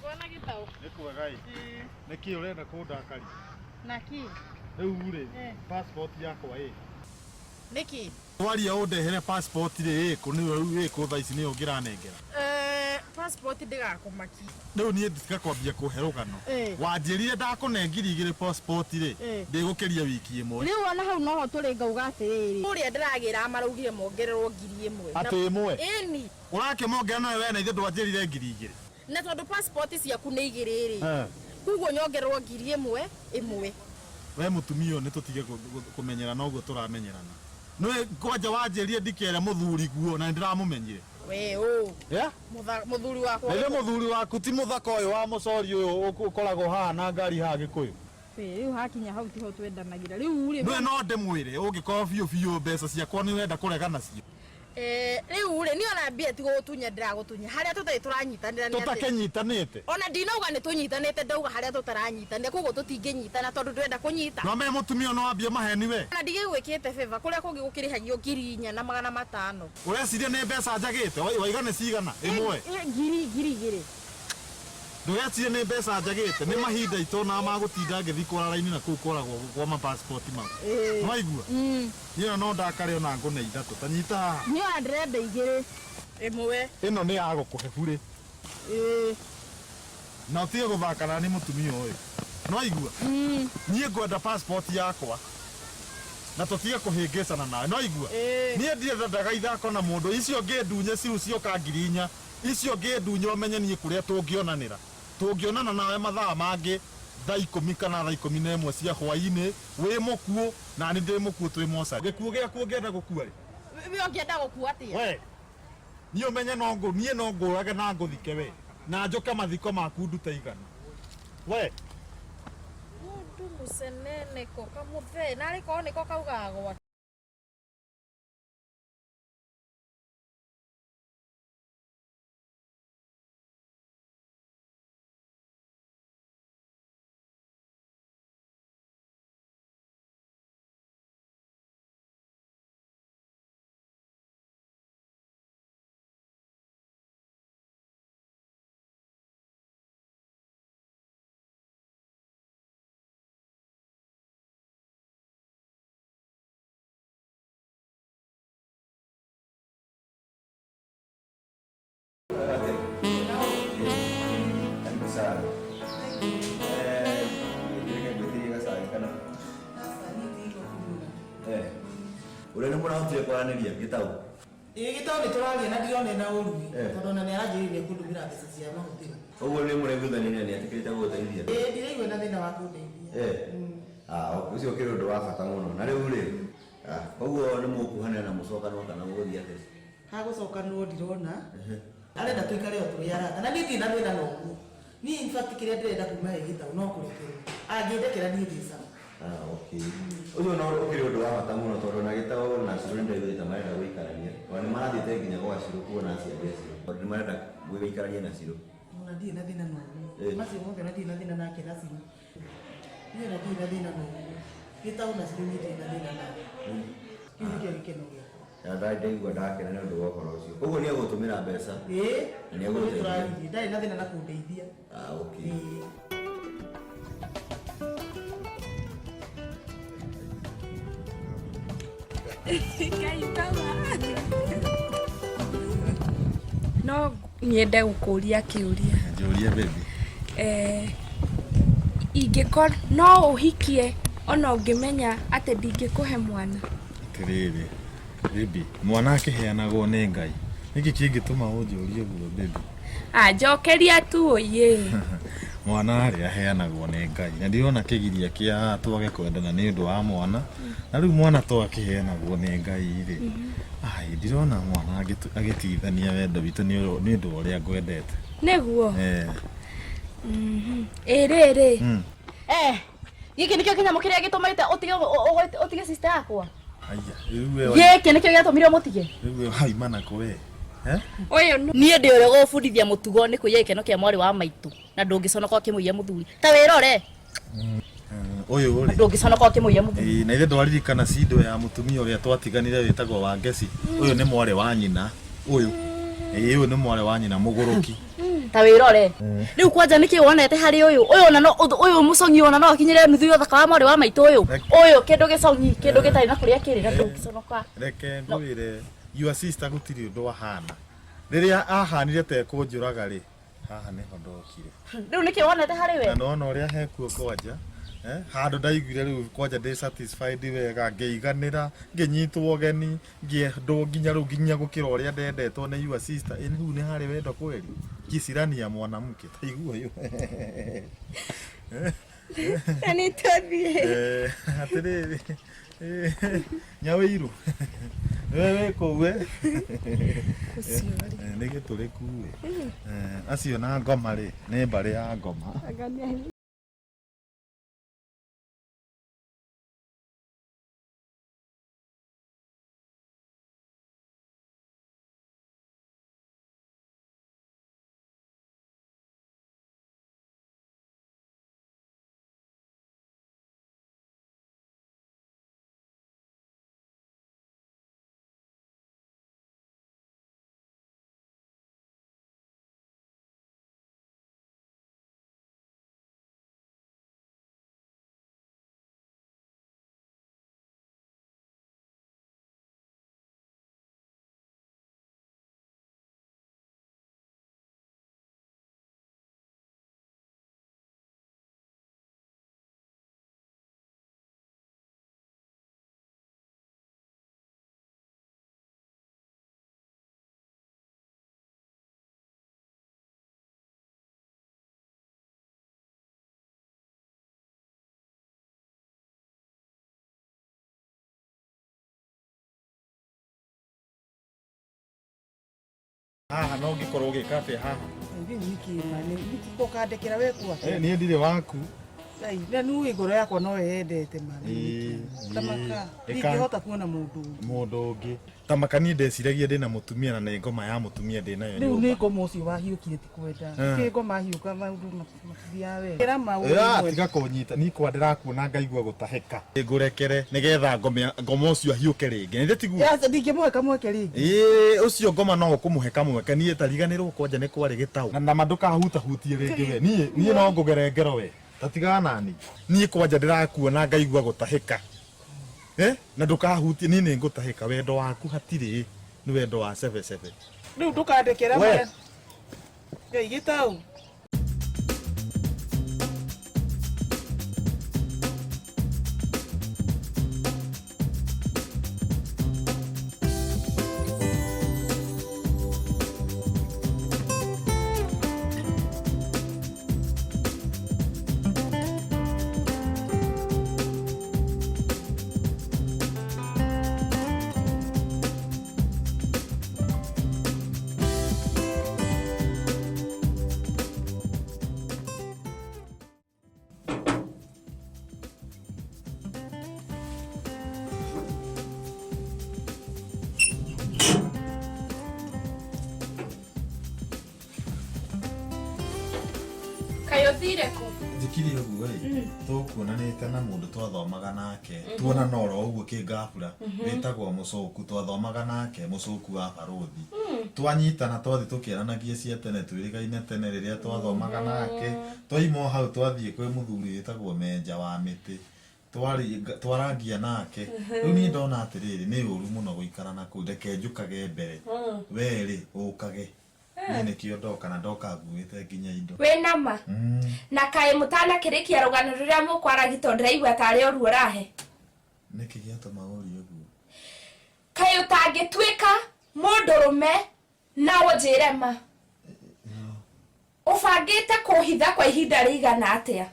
Bwana Gitau. Nĩ kwega ĩ. Nĩkĩ ũrenda kũndakaria? Naki? Rĩu rĩ, passport yakwa ĩ. Nĩkĩ? Twaria ũndehere passport rĩ ĩkũ nĩwe rĩu ĩkũ thaa ici nĩyo ũngĩranengera. Passport ndĩgakũmakia. Rĩu niĩ nditiga kwambia kũhe rũgano. Wanjĩrire ndakũne 2,000 passport rĩ, ndĩgũkĩria wiki ĩmwe. Rĩu ona hau noho tũrĩ ngauga atĩrĩrĩ. Kũrĩa ndĩragĩra maraugire mongererwo 1,000. Atĩ ĩmwe? Ĩni. Ũrakĩmongerera nawe we na ithe ndwanjĩrire 2,000. Na tondũ passport ciaku nĩ igĩrĩ rĩ. Koguo nyongererwo 1,000 ĩmwe. We mũtumia ũyũ nĩtũtige kũmenyerana ũguo tũramenyerana. Nĩwe kwanja wanjĩrire ndikere mũthuri guo na nĩndĩramũmenyire. We ũ. Yeah? Mũthuri wakwa. Rĩrĩ mũthuri waku ti mũthaka ũyũ wa mũcori ũyũ ũkoragwo haha na ngari haha Gĩkũyũ. Rĩu hakinya hau tiho twendanagĩra. Rĩu rĩ. Nĩwe no ndĩmwĩre ũngĩkorwo biũ biũ mbeca ciakwa nĩ ũrenda kũrega nacio. Rĩu rĩ niĩ ona mbia ti gũgũtunya ndĩragũtunya harĩa tũtarĩ tũranyitanĩra nĩ atĩ Tũtakĩnyitanĩte. Ona ndinauga nĩ tũnyitanĩte ndauga harĩa tũtaranyitanĩra koguo tũtingĩnyitana tondũ ndĩrenda kũnyita. No me mũtumia no ambie maheni we. Ona ndigĩgwĩkĩte favor kũrĩa kũngĩ gũkĩrĩhagio 4,500. Ũreciria nĩ mbeca njagĩte waiga nĩ cigana ĩmwe? 2,000. Ndũgecirie nĩ mbeca njagĩte nĩ mahinda itona magũtinda ngĩthiĩ kwara raini na kũu kwaragwo kwa ma passport mau. Nĩwaigua? Niĩ no ndakare ona ngũne 3 ta nyita haha. Niĩ ona ndĩrenda 2. Ĩmwe. Ĩno nĩ ya gũkũhe burĩ. Na ũtige gũthaka na nĩ mũtumia ũyũ. Nĩwaigua? Niĩ ngwenda passport yakwa. Na tũtige kũhĩngĩcana nawe. Nĩwaigua? Niĩ ndiendaga ithako na mũndũ. Icio ngĩndunye ciu cioka 4,000. Icio ngĩndunye ũmenye niĩ kũrĩa tũngĩonanĩra. Tũngĩonana nawe mathaa mangĩ thaa 10 kana thaa 11 cia hwaĩ-inĩ wĩ mũkuũ na nĩ ndĩ mũkuũ twĩ mocarĩ. Gĩkuũ gĩaku ũngĩenda gũkua rĩ? We ũngĩenda gũkua atĩa? We. Niĩ ũmenye no ngũ, niĩ no ngũrage na ngũthike we. Na njũke mathiko maku ndute igana. We. Mũndũ mũcenene ko kamũthee narĩ korwo nĩko kaugaga gwake. Ũrĩa nĩ mũrahotire kwaranĩria Gĩtaũ? Ĩĩ Gĩtaũ nĩ tũraria na ndirona na ũru tondũ ona nĩ aranjĩrĩire kũndũmĩra mbeca cia mahũthĩro. Ũguo nĩ mũraiguithanĩria nĩ etĩkĩrĩte gũgũteithia? Ĩĩ ndiraigua na thĩna wa kũndeithia. Ũcio ũkĩrĩ ũndũ wa bata mũno. Na rĩu rĩ, ũguo nĩ mũkuhanĩra na mũcokanwo kana mũgũthiĩ atĩa? Hagũcokanwo ndirona. Arenda tũikare o tũrĩ arata na niĩ ndirĩ na thĩna na ũguo. Niĩ in fact kĩrĩa ndĩrenda kuma he Gĩtaũ no kũrekerwo. Angĩndekera niĩ ndĩ sawa. Okay. Ũcio no ũkĩrĩ ũndũ wa bata mũno tondũ na Gĩtaũ na Cirũ nĩndaiguĩte marenda gũikarania. Ona nĩ marathiĩte nginya gwa Cirũ kuona aciari a Cirũ. Tondũ nĩ marenda gũikarania na Cirũ. Ona ndirĩ na thĩna na ũguo. Macio mothe ona ndirĩ na thĩna nake na Cirũ. Niĩ ona ndirĩ na thĩna na ũguo. Gĩtaũ na Cirũ niĩ ndirĩ na thĩna nao. Kĩu nĩkĩo gĩkeno gĩakwa. Na ndaigua ndakena nĩ ũndũ wa ũhoro ũcio. Koguo nĩ egũtũmĩra mbeca. Ĩĩ. Na nĩ egũgũteithia. Tũraririe ndarĩ na thĩna na kũndeithia. Ah, okay. Ĩĩ. Ngai baba. No nyende gũkũria kĩũria. Njũria baby. Eh, ingĩkorwo no ũhikie ona ũngĩmenya atĩ ndingĩkũhe mwana. Atĩrĩrĩ, baby, mwana akĩheanagwo nĩ Ngai. Nĩkĩ kĩngĩtũma ũnjũrie ũguo baby? Anjokeria tu ũyĩ. Mwana rĩ aheanagwo nĩ Ngai na ndirona kĩgiria kĩa twage kwendana nĩ ũndũ wa mwana na rĩu mwana to akĩheanagwo nĩ Ngai rĩ, ai ndirona mwana agĩtigithania wendo witũ nĩ ũndũ wa ũrĩa ngwendete. Nĩguo. Eh. Ĩ rĩrĩ. Eh, gĩkĩ nĩkĩo kĩnyamũ kĩrĩa gĩtũmĩte ũtige ũtige sister yakwa. Aya, rĩu we Gĩkĩ nĩkĩo gĩatũmire ũmũtige. rĩu we waima nakũ we? Eh? Ũyũ nũ? Niĩ ndĩ ũrĩa ũgũbundithia mũtugo nĩ kũiya gĩkeno kĩa mwarĩ wa maitũ na ndũngĩconoka ũkĩmũiya mũthuri. Ta wĩrore. Ũyũ rĩ. Ndũngĩconoka ũkĩmũiya mũthuri. Ĩĩ, na ithe ndwaririkana cindo ya mũtumia ũrĩa twatiganire wĩtagwo Wangeci. Ũyũ nĩ mwarĩ wa nyina. Ũyũ. Ĩĩ, ũyũ nĩ mwarĩ wa nyina mũgũrũki. Ta wĩrore. Rĩu kwanja nĩkĩ wonete harĩ ũyũ? Ũyũ ona no ũyũ mũcong'i ona no akinyĩre nuthu ya ũthaka wa mwarĩ wa maitũ ũyũ. Ũyũ kĩndũ gĩcong'i, kĩndũ gĩtarĩ na kũrĩa kĩrĩ na ndũngĩconoka. Reke ngwĩre, your sister gũtirĩ ũndũ ahana. Rĩrĩa ahanire ta ekũnjũraga rĩ, haha nĩho ndokire. Rĩu nĩkĩ wonete harĩ we? Na nona ũrĩa hekuo kwanja. Eh, handũ ndaiguire rĩu kwanja ndĩ satisfied wega ngĩiganĩra ngĩnyitwo ũgeni ngĩendwo nginya rĩu nginya gũkĩra ũrĩa ndendetwo nĩ your sister. Ĩ rĩu nĩ harĩ wendo kweli? Kisirani ya mwanamke taigua ũyũ. Na nĩ tũthiĩ. Eh, atĩrĩrĩ, eh, nyawĩirũ nĩwe wĩ kũu eh? Ũcio rĩ. Eh, nĩ gĩtũrĩku ĩ. Eh, acio na ngoma rĩ nĩ mbarĩ ya ngoma. Anga nĩ Haha no ngĩkorwo ũgĩka atĩa haha? Rĩu nĩkĩ ma nĩkĩ ũkandekera we kuo Eh, niĩ ndirĩ waku. Ngai, na nĩ ngoro yakwa no yendete ma Ĩĩ, tamaka ĩĩ. ndingĩhota kuona mũndũ ũngĩ. Mũndũ ũngĩ. Tamaka niĩ ndeciragia ndĩna mũtumia na nĩ ngoma ya mũtumia ndĩnayo rĩu nĩ nyũmba. ngoma ũcio wahiũkire ti kwenda Eh. kĩ ngoma hiũka maũndũ matithiaga wega ĩra maũndũ Ya, tiga kũnyita niĩ kwa ndĩrakuona ngaigua gũtahĩka. Ngũrekere nĩgetha ngoma ũcio ahiũke rĩngĩ. Nĩ tiguo? Ndingĩmũhe kamweke rĩngĩ. Ĩĩ, ũcio ngoma no ũkũmũhe kamweke niĩ tariganĩrwo kwanja nĩ kwarĩ gĩtaũ. Na nama ndũkahutahutie rĩngĩ we. Niĩ niĩ no ngũgere ngero we. Tatigana nani. Niĩ kwanja ndĩrakuona ngaigua gũtahĩka. Eh? Na ndũkahutie niĩ nĩ ngũtahĩka wendo waku hatirĩ nĩ wendo wa cebecebe. Rĩu ndũkandekera We. ma Ngai gĩtaũ. Kaĩ ũthire kũ? Tũtikĩrĩ ũguo ĩ tũkuonanĩte na mũndũ twathomaga nake tuonana oro ũguo kĩngabura wĩtagwo mũcũku twathomaga nake mũcũku wa barũthi twanyitana twathiĩ tũkĩaranagia cia tene twĩrĩgaine tene rĩrĩa twathomaga nake twaima o hau twathiĩ kwĩ mũthuri wĩtagwo menja wa mĩtĩ twarangia nake rĩu niĩ ndona atĩrĩrĩ nĩ ũru mũno gũikara na kũu reke njũkage mbere we rĩ ũkage niĩ nĩkĩo ndoka na ndoka nguĩte nginya indo Wĩna ma? Na kaĩ mũtanakĩrĩkia rũgano rũrĩa mũkwaragia tondũ ndĩraigua tarĩ o ruo ũrahe. Nĩkĩ gĩatũma ũrie ũguo? Kaĩ ũtangĩtuĩka mũndũrũme na ũnjĩre ma? Ũbangĩte kũhitha kwa ihinda rĩigana atĩa?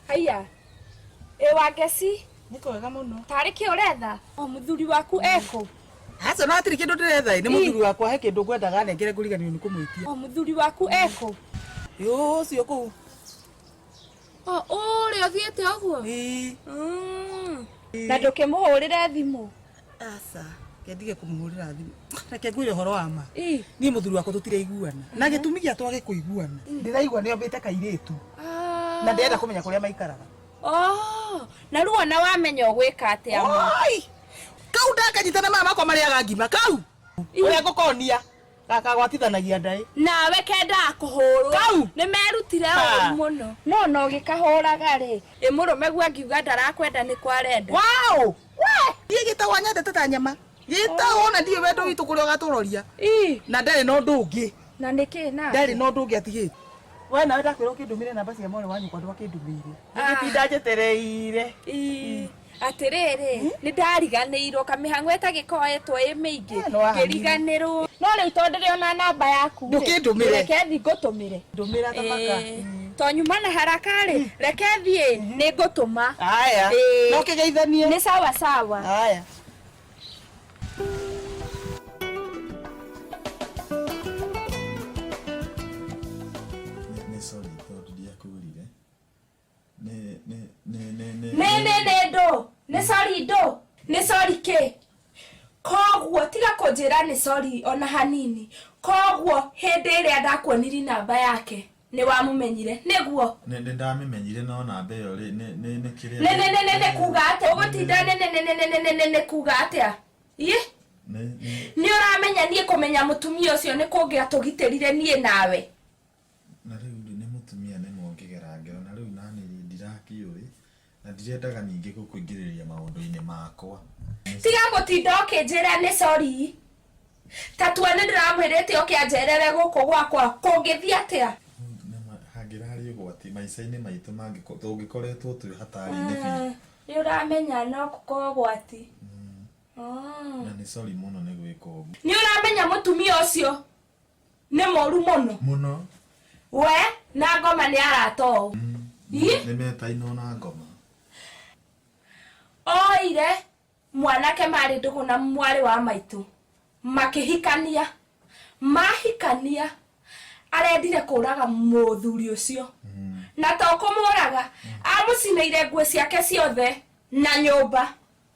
Haiya, ĩ Wangeci? Nĩ kwega mũno. Tarĩ kĩ ũretha? O mũthuri waku ekũ? Aca no hatirĩ kĩndũ ndĩretha ĩ, nĩ mũthuri wakwa he kĩndũ ngwendaga nengere ngũriganĩrwo nĩ kũmwĩtia. O mũthuri waku ekũ? Ũcio kũu. O ũrĩa ũthiĩte ũguo? Ĩĩ. Na ndũkĩmũhũrĩre thimũ? Aca, kendige kũmũhũrĩra thimũ. Reke ngwĩre ũhoro wa ma. Ĩ. Niĩ mũthuri wakwa tũtiraiguana. Na gĩtũmi gĩa twage kũiguana. Ndĩraigua nĩ ombĩte kairĩtu. Na ndĩrenda kũmenya kũrĩa maikaraga. Oh, na rĩu ona wamenya ũgwĩka atĩa ma? Oi! Kau ndakanyitana maya makwa marĩaga ngima kau. Ũrĩa ngũkonia gakagwatithanagia ndaĩ. Nawe kendaga kũhũrwo. Kau! Nĩ merutire Ha. ũru mũno. No na ũgĩkahũraga rĩ, ĩ mũrũme guo angiuga ndarakwenda nĩ kwarenda. Wow! We! Niĩ gĩtagwo nyendete ta nyama. Gĩtagwo na ndiũĩ wendo witũ kũrĩa ũgatũroria. Ĩ. Na ndarĩ na ũndũ ũngĩ. Na nĩkĩ na? Ndarĩ na ũndũ ũngĩ atigĩte. We nawe ndakwĩra ũkĩndũmĩre namba cia mwarĩ wa nyũkwa ndwakĩndũmĩire. Ngĩtinda njetereire. Ĩ. Atĩrĩrĩ, nĩ ndariganĩirwo kamĩhang'o ĩtagĩkoetwo ĩ mĩingĩ. No wahanire. Ngĩriganĩrwo. No rĩu tondũ ndĩrĩ ona namba yaku rĩ, Ndũkĩndũmĩre. reke thiĩ ngũtũmĩre. Ndũmĩra thamaka. To nyuma na haraka rĩ, reke thiĩ nĩ ngũtũma. Aya. Ĩ. No kĩgeithanie. Nĩ sawa sawa. Aya. Nĩ sorry tondũ ndiakwĩrire. Nĩ nĩ nĩ nĩ nĩ Nĩ nĩ nĩ ndũ. Nĩ sorry ndũ. Nĩ sorry kĩ? Koguo tiga kũnjĩra nĩ sorry ona hanini. Koguo hĩndĩ ĩrĩa ndakuonirie namba yake nĩ wamũmenyire nĩguo? Nĩ nĩ ndamĩmenyire no namba ĩyo rĩ nĩ nĩ nĩ kĩrĩa Nĩ nĩ nĩ nĩ nĩ kuga atĩa? Ũgũtinda nĩ nĩ nĩ nĩ nĩ nĩ nĩ nĩ kuga atĩa? Ĩ? Nĩ nĩ Nĩ ũramenya niĩ kũmenya mũtumia ũcio nĩ kũngĩatũgitĩrire niĩ nawe. na rĩu rĩ, nĩ mũtumia nĩ mũngĩgera ngero na rĩu nani rĩ ndirakĩũĩ na ndirendaga ningĩ gũkũingĩrĩria maũndũ-inĩ makwa. Tiga gũtinda ũkĩnjĩra nĩ sorry. Ta tua nĩ ndĩramwĩrĩte oke anjerere gũkũ gwakwa kũngĩthiĩ atĩa? Hangĩrarĩ ũgwati maica-inĩ maitũ tũngĩkoretwo twĩ hatari-inĩ biũ. Nĩ ũramenya no gũkorwo ũgwati. Na nĩ sorry mũno nĩ gwĩka ũguo. Nĩ ũramenya mũtumia ũcio nĩ mũru mũno. Mũno. We na ngoma nĩ arata ũũ. Ĩ? Nĩ metainwo na ngoma. Oire mwanake marĩ ndũgũ na mwarĩ wa maitũ makĩhikania. Mahikania arendire kũraga mũthuri ũcio. Na to kũmũraga amũcinĩire nguo ciake ciothe na nyũmba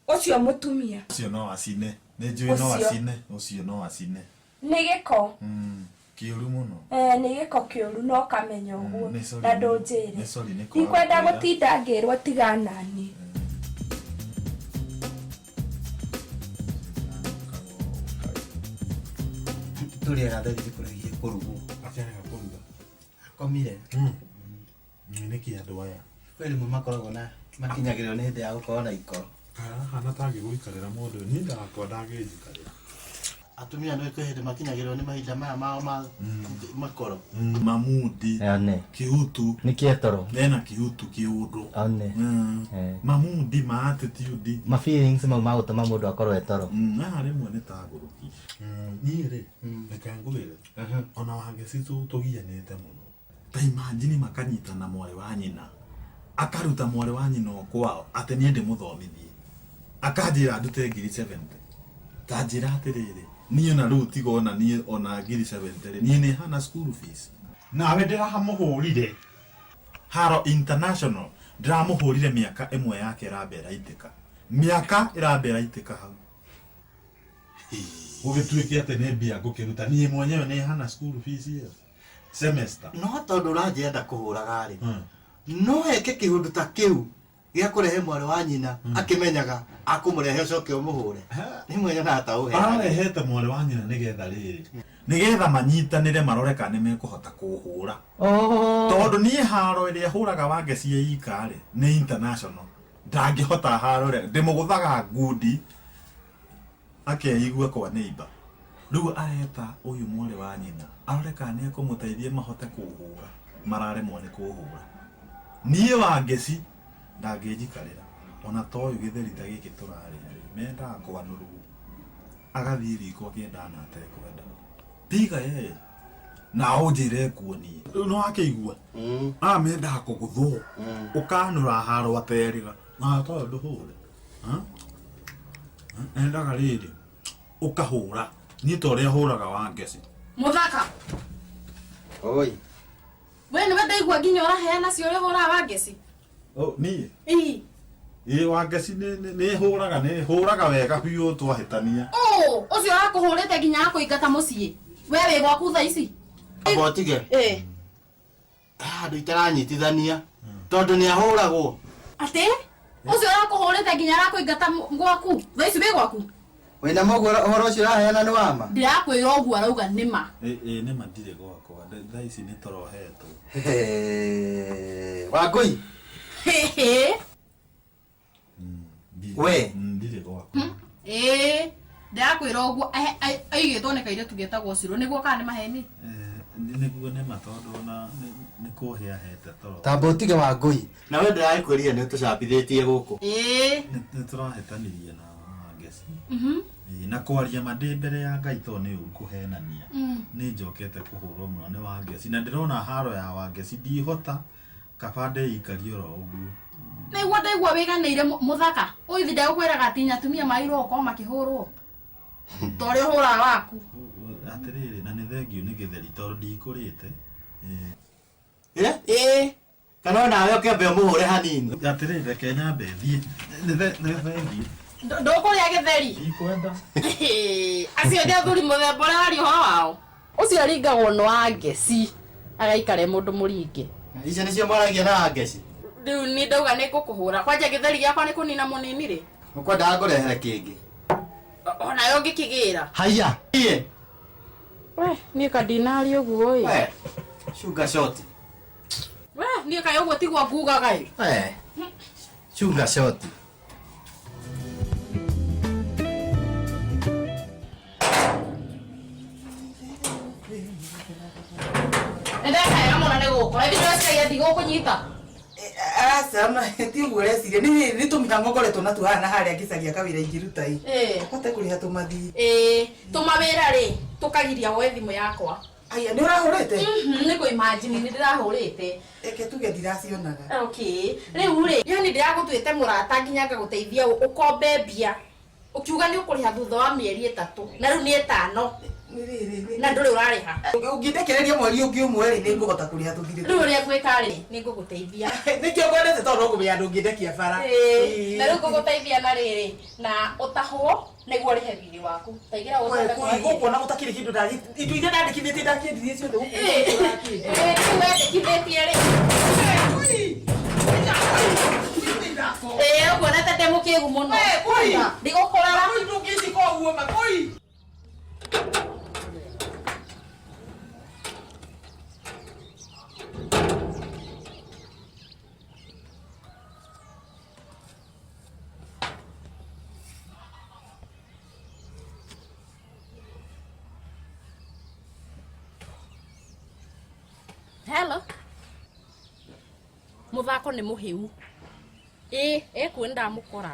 ũcio mũtumia. Ũcio no acine. Nĩ njũĩ no Ũcio. acine. Ũcio no acine. Nĩ gĩko. Kĩũru mũno. Nĩ gĩko kĩũru no kamenya ũguo Nĩ sorry na nĩ- ndũnjĩre. nĩ sorry nĩ kwaga Ndikwenda kwĩra. gũtinda ngĩrwo tiga nani. Tũrĩ ega thaithi kũregie kũrugwo. Akĩrega kũruga. Akomire. Nĩkĩ andũ aya? Kwĩ rĩmwe makoragwo na makinyagĩrĩrwo nĩ hĩndĩ ya gũkorwo na ikoro. Arahana ta angĩgũikarĩra mũndũ ũyũ, niĩ ndakwa ndangĩnjikarĩra. Atumia nĩ kwĩ hĩndĩ makinyagĩrĩrwo nĩ mahinda maya mao ma makoro. Mamudi. One. Kĩhutu. Nĩ kĩetoro. Ena kĩhutu kĩũndũ. One. Mamudi ma attitude. Ma feelings mau ma gũtũma mũndũ akorwo e toro. Na rĩmwe nĩ ta ngũrũki. Niĩ rĩ, reke ngwĩre, ona Wangeci tũgianĩte mũno. Ta imagine makanyitana mwarĩ wa nyina. Akaruta mwarĩ wa nyina o kwao atĩ niĩ ndĩmũthomithie. Akanjĩra ndute ngiri 70. Ta njĩra atĩrĩrĩ, niĩ ona rĩu tiga ona niĩ ona ngiri 70 rĩ, niĩ nĩ hana school fees. Nawe ndĩramũhũrire. Haro International ndĩramũhũrire mĩaka ĩmwe yake ĩramba ĩraitĩka. Mĩaka ĩramba ĩraitĩka hau. Gũgĩtuĩke atĩ nĩ mbia ngũkĩruta niĩ mwenyewe nĩ hana school fees ĩyo semester. No tondũ ũranjĩra ndakũhũraga rĩ, no eke kĩũndũ ta kĩu gĩa kũrehe mwarĩ wa nyina akĩmenyaga akũmũrehe ũcoke ũmũhũre. Nĩ mwenye na ta ũhe. Ararehete mwarĩ wa nyina nĩgetha rĩrĩ nĩgetha manyitanĩre marore kana nĩmekũhota kũhũra. Tondũ niĩ haro ĩrĩa hũraga Wangeci ĩ ika rĩ nĩ international, ndangĩhota haro ĩrĩa ndĩmũgũthaga ngundi akeigua kwa neighbor. Rĩu areta ũyũ mwarĩ wa nyina arore kana nĩekũmũteithia mahote kũhũra, mararemwo nĩ kũhũra. Niĩ Wangeci ndangĩnjikarĩra ona ta ũyũ gĩtheri ta gĩkĩ tũrarĩa rĩ, mendaga kwanũrwo agathiĩ riko akĩendaga na atekwenda. Tiga yeye na ũnjĩre nguonie. Rĩu nĩ wakĩigua? Aya mendaga kũgũthwo ũkanũra haro aterĩga na toyũ ndũhũre. Endaga rĩrĩ ũkahũra niĩ ta ũrĩa hũraga Wangeci. Mũthaka. Oi. We nĩwe ndaigua nginya ũraheana cio ũrĩa ũhũraga Wangeci. Oh, niĩ? Ii. Ĩĩ Wangeci nĩ hũraga, nĩ hũraga wega biũ twahĩtania. Ũ, ũcio ũrakũhũrĩte nginya akũingata mũciĩ. We wĩ gwaku thaa ici? Amba ũtige. Ĩĩ. Handũ itaranyitithania tondũ nĩ ahũragwo. Atĩ? Ũcio ũrakũhũrĩte nginya arakũingata gwaku. Thaa ici wĩ gwaku? Wĩna mũguo ũhoro ũcio ũraheana nĩ wa ma? Ndĩrakwĩra ũguo arauga nĩ ma. Ĩĩ nĩ ma ndirĩ gwakwa. Thaa ici nĩ tũrohetwo. Wangũi. We. Ndirĩ gwakwa. Ĩĩ. Ndĩrakwĩra ũguo aigĩtwo nĩ kairĩtu getagwo Cirũ nĩguo kana nĩ maheni? Nĩguo nĩ ma tondũ ona nĩ kũhe ahete toro. Tamba ũtige Wangũi. Na we ndĩragĩkwĩrire nĩ ũtũcambithĩtie gũkũ. Ĩĩ. Nĩ tũrahĩtanirie na Wangeci. Na kwaria ma ndĩ mbere ya Ngai tondũ nĩ ũru kũhenania. Nĩ njokete kũhũrwo mũno nĩ Wangeci na ndĩrona haro ya Wangeci ndihota kaba ndĩikarie oro ũguo. Nĩguo ndaigua wĩganĩire mũthaka. Ũyũ ndagũkwĩraga atĩ atumia magĩrĩirwo gũkorwo makĩhũrwo. Ta ũrĩa ũhũraga waku. Atĩrĩrĩ na nĩ thengiũ nĩ gĩtheri tondũ ndikũrĩte. Ĩĩ. Kana onawe ũkĩambe ũmũhũre hanini. Atĩrĩrĩ reke nyambe thiĩ. Nĩ thengiũ. Ndũkũrĩa gĩtheri. Ndikwenda. Acio nĩ athuri mũthemba ũrĩa waria ũhoro wao. Ũcio aringagwo nĩ Wangeci agaikara e mũndũ mũringe. Icio nĩcio mwaragia na Wangeci? Rĩu niĩ ndauga nĩ ngũkũhũra. Kwanja gĩtheri gĩakwa nĩ kũnina mũnini rĩ. Ũkwendaga ngũrehere kĩngĩ? Onayo ngĩkĩgĩra. Haiya. Iye. We, niĩ kandinari ũguo ĩ. We, sugar shot. We, niĩ kaĩ ũguo tiguo ngugaga ĩ. We, sugar shot. Nĩndekaga mũno nĩ gũkora. Ĩndĩ ndĩreciragia ndigũkũnyita. Aca ona ti ũguo ũreciria. Nĩ tũmĩhang'o ngoretwo natuo haha na harĩa ngĩcaria kawĩra ingĩruta ĩ. Hote kũrĩha tũmathiĩ. Ĩĩ, tũmawĩra rĩ, tũkagiria woe thimũ yakwa. Aya, nĩ ũrahũrĩte? Nĩ kũ imagine nĩ ndĩrahũrĩte. Reke tuge ndiracionaga. Okay. Rĩu rĩ, yani ndĩragũtuĩte mũrata nginya ngagũteithia ũkombe mbia. Ũkiuga nĩ ũkũrĩha thutha wa mĩeri 3 na rĩu nĩ 5. Na ndũrĩ ũrarĩha. Ũngĩndekereria mweri ũngĩ ũmwe rĩ, nĩ ngũhota kũrĩha tũthirĩ. Rĩu ũrĩa ngwĩka rĩ, nĩ ngũgũteithia. Nĩkĩo ngwendete tondũ no kũmenya ndũngĩndekia bara. Ĩĩ, na rĩu ngũgũteithia na rĩrĩ, na ũtahwo nĩguo ũrĩhe thirĩ waku. Taigĩra We, ũcoke kũi, gũkũ ona gũtakĩrĩ kĩndũ indo iria ndandĩkithĩtie ndakĩendirie ciothe gũkũ Ĩĩ, rĩu wendekithĩtie rĩ. Ĩĩ, ũguo na tete mũkĩgu mũno. Ndigũkũrora. Ndũngĩnjĩka ũguo ma, kũi. Hello. Mũthako nĩ mũhĩu. Ĩĩ, ekuo nĩndamũkora.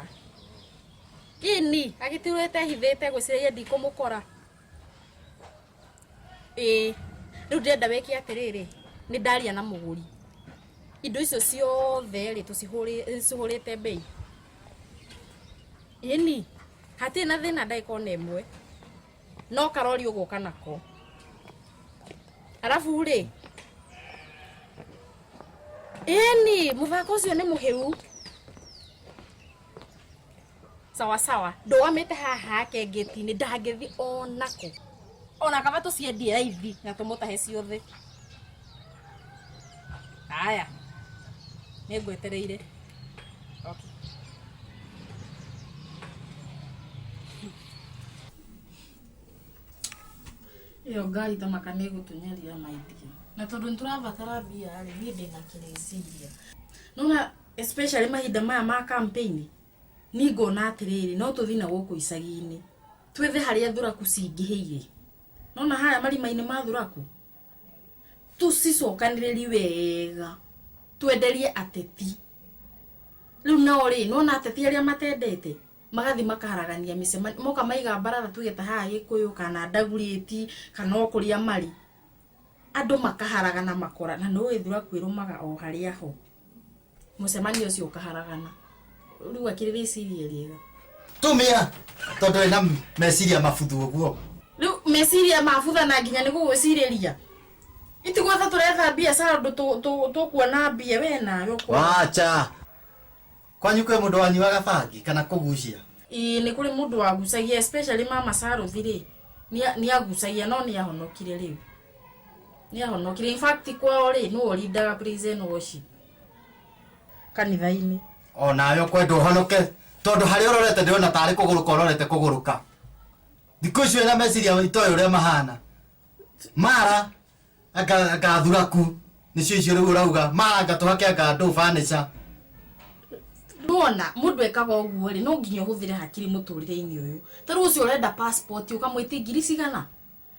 Ĩni, agĩtirĩte hithĩte gwĩciragia ndikũmũkora. Ĩĩ, rĩu ndĩrenda wĩke atĩrĩrĩ, nĩ ndaria na mũgũri. Indo icio ciothe rĩ, tũcihũrĩte mbei. Ĩni, hatirĩ na thĩna ndagĩka ona ĩmwe. No karori ũgũka nako. Arabu rĩ, ĩni, mũthako ũcio nĩ mũhĩu. Sawa sawa. Ndũgamĩte haha hake ngĩti-inĩ ndangĩthiĩ onakũ. Ona kaba tũciendie raithi na tũmũtahe ciothe. Haya. Nĩngwetereire. Okay. Ĩyo ngari ta maka nĩ ĩgũtũnyaria maidia. Na tondũ nĩ tũrabatara mbia rĩ, niĩ ndĩna kĩreciria. Nona especially mahinda maya ma campaign, niĩ ngona atĩrĩrĩ, no tũthiĩ na gũkũ icagi-inĩ. Twethe harĩa thuraku cingĩhĩire. Nona harĩa marima-inĩ ma thuraku, tũcicokanĩrĩrie wega, twenderie ateti. Rĩu nao rĩ, nĩwona ateti arĩa matendete, magathi makaharagania mĩcemanio, moka maiga mbaratha tuge ta haha Gĩkũyũ kana Ndagurĩti kana o kũrĩa marĩ. Andũ makaharagana makora, na nĩũĩ thuraku ĩrũmaga o harĩa ho. Mũcemanio ũcio ũkaharagana. Rĩu akĩrĩ rĩciria rĩega. Tumia tondu wina meciria mabuthu uguo. Rĩu meciria mabutha na nginya nĩ gũgwĩcirĩria. Itigwetha tũretha biacara ũndũ tũkuona mbia we nawe ũkona. Wacha. Kwanyu kwĩ mũndũ wanyuaga bangi kana kũgucia? Ĩĩ nĩ kũrĩ mũndũ wagucagia especially mama Saruthi rĩ, nĩ agucagia no nĩ ahonokire rĩu. Nĩ ahonokire. In fact kwao rĩ, nĩwe ũrindaga praise and worship kanitha-inĩ. Onawe ũkwenda ũhonoke tondũ harĩa ũrorete ndĩrona tarĩ kũgũrũka ũrorete kũgũrũka. Thikũ ici wĩna meciria itoĩ ũrĩa mahana. Mara anga anga thuraku nĩcio icio rĩu ũrauga mara anga tũhake anga ndũ furniture. Nĩwona mũndũ ekaga ũguo rĩ, no nginya ũhũthĩre hakiri mũtũrĩre-inĩ ũyũ. Ta rĩu ũcio ũrenda passport ũkamwĩtia ngiri cigana?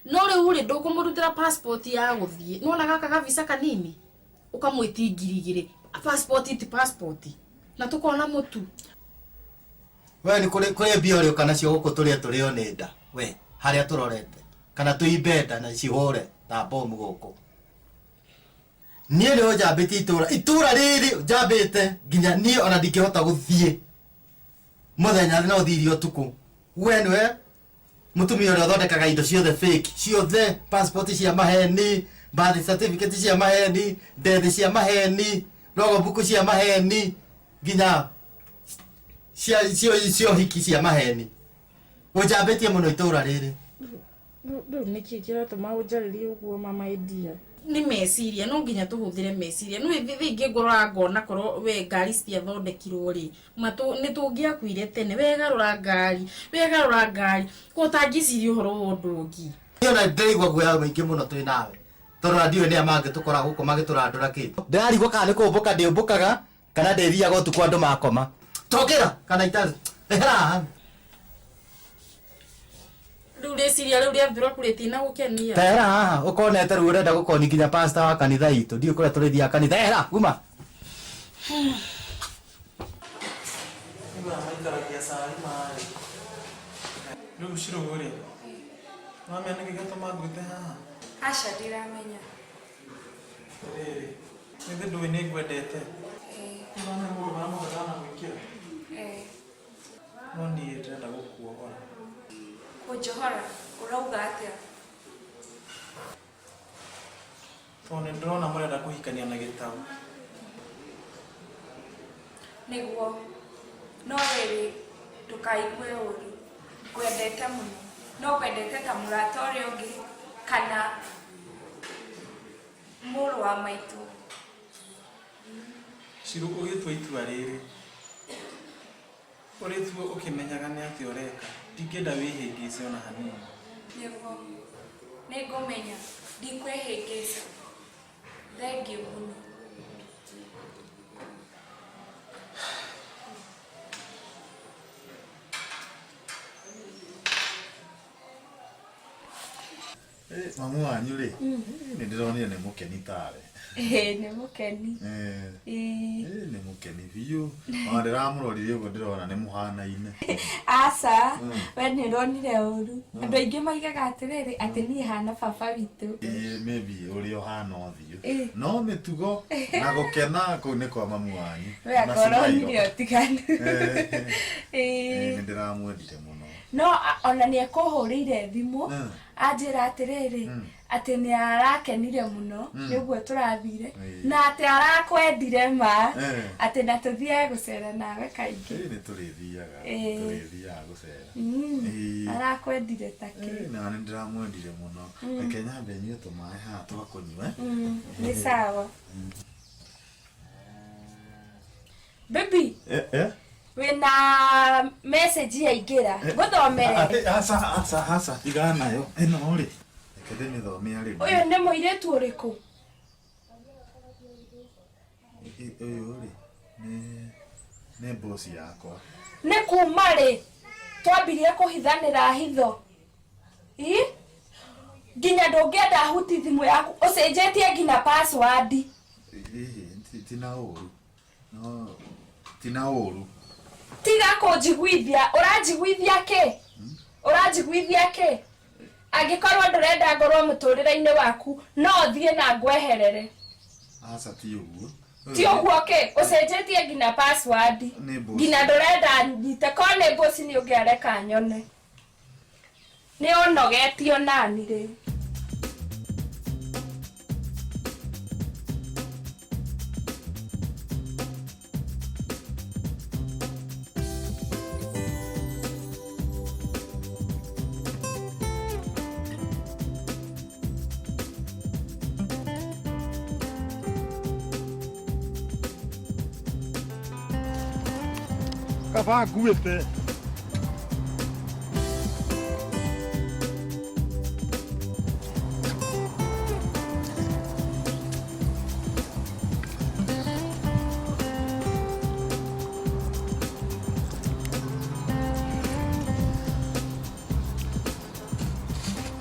No rĩu rĩ, ndũkũmũrutĩra passport ya gũthiĩ. Nĩwona gaka ga visa kanini? Ũkamwĩtia ngiri igĩrĩ. Passport ti passport. Na tũkona mũtu. We nĩ kũrĩ kũrĩ mbia ũrĩũka nacio gũkũ tũrĩe tũrĩo nĩ nda. We harĩa tũrorete. Kana tũimbe nda na cihũre ta bomu gũkũ. Niĩ nĩ ũnjambĩtie itũra. Itũra rĩrĩ njambĩte nginya niĩ ona ndingĩhota gũthiĩ mũthenya no thiire ũtukũ. We nĩwe mũtumia ũrĩa ũthondekaga indo ciothe fake, ciothe passport cia maheni, birth certificate cia maheni, death cia maheni, logbook cia maheni, nginya cia cio hiki cia maheni. Ũnjambĩtie mũno itũra rĩrĩ. Rĩu nĩkĩ kĩratũma ũnjarĩrie ũguo mama Edia? Nĩ meciria, no nginya tũhũthĩre meciria. Nĩ thaa ingĩ ngũrora ngona korwo we ngari citiathondekirwo rĩ, nĩ tũngĩakuire tene. Wegarũra ngari, wegarũra ngari, ko ũtangĩciria ũhoro wa ũndũ ũngĩ. Niĩ ona ndĩraigua guoya mũingĩ mũno twĩ nawe. Tondũ ona ndiũĩ nĩa mangĩtũkora gũkũ magĩtũrandũra kĩ. Ndĩrarigwo kana nĩ kũmbũka ndĩũmbũkaga kana ndĩthiaga ũtukũ andũ makoma. Tokĩra kana itarĩ. Ehera haha. Rĩu rĩciria rĩu rĩa thuraku rĩtinagũkenia. Tehera haha ũkonete rĩu ũrenda gũkoni nginya pastor wa kanitha itũ. Ndiũĩ kũrĩa tũrĩthiaga kanitha. Ehera uma. Rĩu maikaragia cai maĩ. Rĩu Shirũ rĩ, nĩwamenya nĩkĩ gĩatũma ngwĩte haha? Aca ndiramenya. Atĩrĩrĩ, githĩ ndũĩ nĩ ngwendete? Nĩwamenya mũndũ marĩa mothe ndanagwĩkĩra? No niĩ ndĩrenda gũkuohora. Kũnjohora? Ũrauga atĩa? Tondũ nĩ ndĩrona mũrenda kũhikania na gĩtau. Nĩguo. No rĩrĩ, ndũkaigue ũru. Ngwendete mũno. No ngwendete ta mũrata ũrĩa ũngĩ kana mũrũ wa maitũ. Shirũ ũgĩtua itua rĩrĩ, ũrĩtue ũkĩmenyaga nĩ atĩa ũreka. Ndingĩenda wĩhĩngĩce ona hanini. Nĩguo. Nĩngũmenya. Ndikwĩhĩngĩca. Thengiũ mũno. Mamu wanyu rĩ, nĩ ndĩronire nĩ mũkeni tawe. Ĩĩ nĩ mũkeni. Ĩĩ. Nĩ mũkeni biũ. Ona ndĩramũrorire ũguo ndĩrona nĩ mũhanaine. Aca, we nĩ ũronire ũru. Andũ aingĩ maigaga atĩrĩrĩ, atĩ niĩ hana baba witũ. Ĩĩ maybe ũrĩa ũhana ũthiũ. No mĩtugo na gũkena kũu nĩ kwa mamu wanyu. We anga Na ũronire smile. ũtiganu. Ĩĩ nĩ ndĩramwendire mũno. No ona nĩ ekũhũrĩire thimũ, Anjĩra atĩrĩrĩ, atĩ nĩ arakenire mũno nĩguo tũrathire, na atĩ arakwendire ma, atĩ na tũthiage gũcera nawe kaingĩ. Nĩ tũrĩthiaga. Ĩĩ. Tũrĩthiaga gũcera. Arakwendire ta kĩ? Na nĩ ndĩramwendire mũno. Reke nyambe nyue tũmaĩ haha twa kũnyua. Nĩ sawa. Baby, wĩna message yaingĩra, ngũthomere? Aca, aca, aca, tigana nayo ĩno rĩ, reke ndĩmĩthome rĩu. Ũyũ nĩ mũirĩtu ũrĩkũ? Ũyũ rĩ nĩ bosi yakwa. Nĩ kuma rĩ twambirie kũhithanĩra hitho? Ĩ? Nginya ndũngĩenda huti thimũ yaku, ũcenjetie nginya password. Ĩhĩ, tina ũru, no tina ũru. Tiga kũnjiguithia. Ũranjiguithia kĩ? Ũranjiguithia kĩ? Angĩkorwo ndũrenda ngorwo mũtũrĩre-inĩ waku, no thiĩ na ngweherere. Aca, ti ũguo. Ti ũguo kĩ? Ũcenjetie nginya password. Nĩ bosi. Nginya ndũrenda nyite. Korwo nĩ bosi nĩ ũngĩareka nyone. Nĩ ũnogetio nani rĩu. Kaba nguĩte.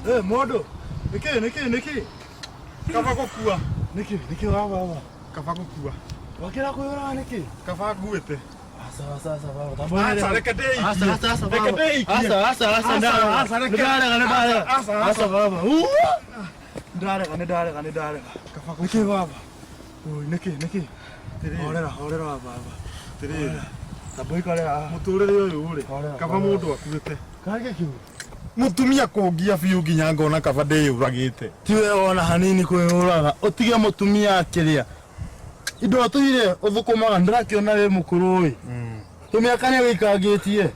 Eh, modo. Niki, niki, niki. Kaba gũkua. Niki, niki wa baba. Kaba gũkua. Wakira kuyora niki. Kaba nguĩte. Asa, asa, asa baba. Aca, reke ndĩikie. Asa, asa, asa Reke baba. ndĩikie. Asa, asa, asa ndarega. Aca, reke. Ndarega, ndarega. Aca, aca. Asa baba. Ndarega, ndarega, ndarega. Niki baba. Oi, niki, niki. Horera, horera wa baba. Atĩrĩrĩ, Tabo ikare haha. mũtũrĩre ũyũ rĩ, Horera, kaba horera. mũndũ akuĩte. Kage kiu. Mũtumia kũngia biũ nginya ngona kaba ndĩyũragĩte. Tiwe wona hanini kwĩyũraga, ũtige mũtumia akĩrĩa indo atũire ũthũkũmaga. Ndĩrakĩona wĩ mũkũrũ ĩ, tũmĩaka nĩ wĩikangĩtie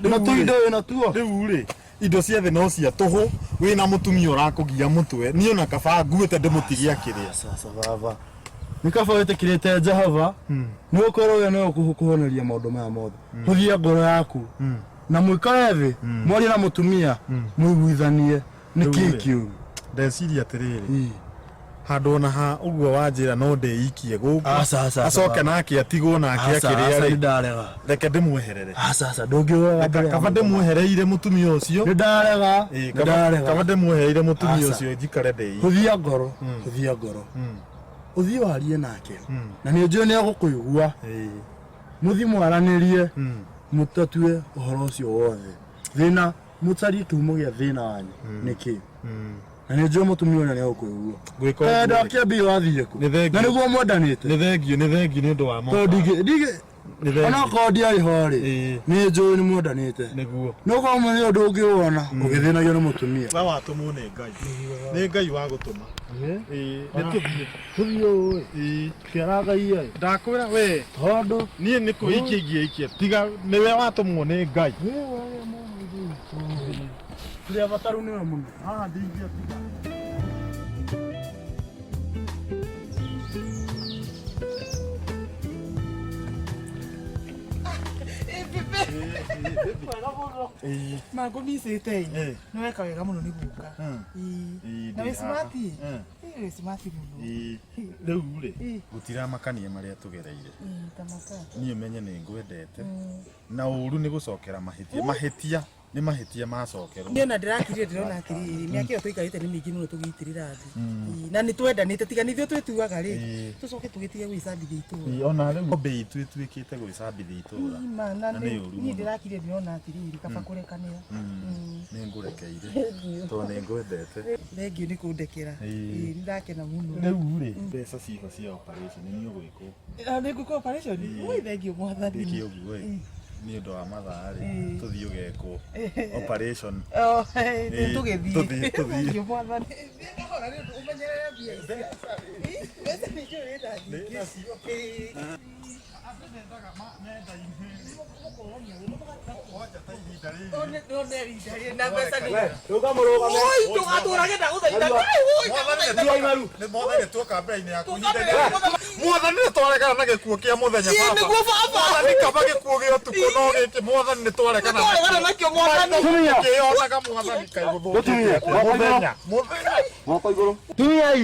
na tũindo wĩ natuo. Rĩu rĩ, indo cia thĩ no cia tũhũ wĩna mũtumia ũrakũgia mũtwe. Niĩ ona kaba nguĩte ndĩmũtigie akĩrĩa. Sasa baba, nĩ kaba wĩtĩkĩrĩte Jehova, nĩ gũkorwo we nĩwe ũkũhoneria maũndũ maya mothe. Hũthia ngoro yaku na mũikare thĩ, mwarie na mũtumia, mũiguithanie nĩ Rĩu kĩĩ rĩ, kĩũru. Ndeciria atĩrĩrĩ, handũ ona ha ũguo wanjĩra no ndĩikie gũkũ, Aca, aca, aca, acoke baba. nake atigwo nake Aca, akĩrĩa aca, rĩ, nĩ ndarega. Reke ndĩmweherere. Aca, aca, ndũngĩũraga mbere ya Kaba mũndũ. ndĩmwehereire mũtumia ũcio. Nĩ ndarega. Ĩĩ, Nĩ kaba ndarega. kaba ndĩmwehereire mũtumia Aca. ũcio njikare ndĩikie. Hũthia ngoro, hũthia ngoro, ũthiĩ warie nake, na nĩ njũĩ nĩ egũkũigua. Mũthiĩ mwaranĩrie, mũtatue ũhoro ũcio wothe thĩna, mũcarie kĩhumo gĩa thĩna wanyu nĩ kĩ, na nĩ njũĩ mũtumia ũrĩa nĩ egũkũigua. Gwĩka ũguo rĩ. Ndakĩambia wathiĩ kũ? Nĩ thengiũ. Na nĩguo mwendanĩte. Nĩ thengiũ, nĩ thengiũ nĩ ũndũ wa Tondũ ndingĩ ndingĩ Nĩ thengiũ. Onokorwo ndiarĩ ho rĩ, Ĩĩ. nĩ njũĩ nĩ mwendanĩte. Nĩguo. No korwo nĩ ũndũ ũngĩwona ũgĩthĩnagio nĩ mũtumia. We watũmwo nĩ Ngai. Nĩ Ngai wagũtũma. Ĩĩ, nĩ tũthiĩ. Tũthiĩ ũũ ĩ. Ĩĩ. Kĩara Ngai ĩ. Ndakwĩra we, Tondũ niĩ nĩ kwĩikia ingĩikia, tiga nĩwe watũmwo nĩ Ngai. Tũrĩ abataru nĩwe mũno. Haha ndingĩatiga. Mangũmicĩte. Ĩĩ. Nĩ weka wega mũno nĩ gũka. Ĩĩ, Na ndĩ wĩ smart. haha. Ĩĩ, wĩ smart mũno. Ĩĩ. Rĩu rĩ, Ĩĩ. gũtiramakania marĩa tũgereire. Ĩĩ, tamaka. Niĩ menye nĩ ngwendete, na ũru nĩ gũcokera mahĩtia. Mahĩtia nĩ mahĩtia macokerwo. Niĩ ona ndĩrakirire, ndĩrona atĩrĩrĩ, mĩaka ĩyo tũikarĩte nĩ mĩingĩ mũno tũgĩitĩrĩra thĩ. Ĩĩ, na nĩ twendanĩte, tiga nĩ ithuĩ twĩtuaga rĩ, Ĩĩ. tũcoke tũgĩtige gwĩcambithia itũũra. Ĩĩ, ona rĩu ng'ombe itũ ĩtuĩkĩte gwĩcambithia itũũra. Ĩĩ, ma, na Na nĩ ũru niĩ mũno. ndĩrakire ndĩrona atĩrĩrĩ, kaba kũrekanĩra. Nĩ ngũrekeire tondũ nĩ ngwendete. Thengiũ nĩ kũndekera. Ĩĩ. Ĩĩ, nĩ ndakena mũno. Rĩu rĩ, mbeca ciho cia operation nĩ ũgwĩkwo. Ah, nĩ ngwĩkwo operation? Ĩĩ. Ui, thengiũ Mwathani. Ndĩke ũguo ĩ. Nĩ ũndũ wa mathaa rĩ, tũthiĩ ũgekwo operation. Oh, tũgĩthiĩ. Tũthiĩ, tũthiĩ. Thank you, Mwathani. Thiĩ kahora nĩ ũndũ ũmenyerere mbia icio. Mbeca nĩ njũĩ wĩna nyingĩ. Mwathani tuoka mbere-inĩ yaku Mwathani nĩ twaregana na gĩkuũ kĩa mũthenya Ĩĩ, nĩguo baba. Mwathani kaba gĩkuũ gĩa ũtukũ no gĩkĩ mwathani nĩ twaregana Nĩtwaregana nakĩo, Mwathani. Kĩyonaga mwathani kaĩ gũthũkĩte atĩa mũthenya mũthenya Moko igũrũ. Tumiai.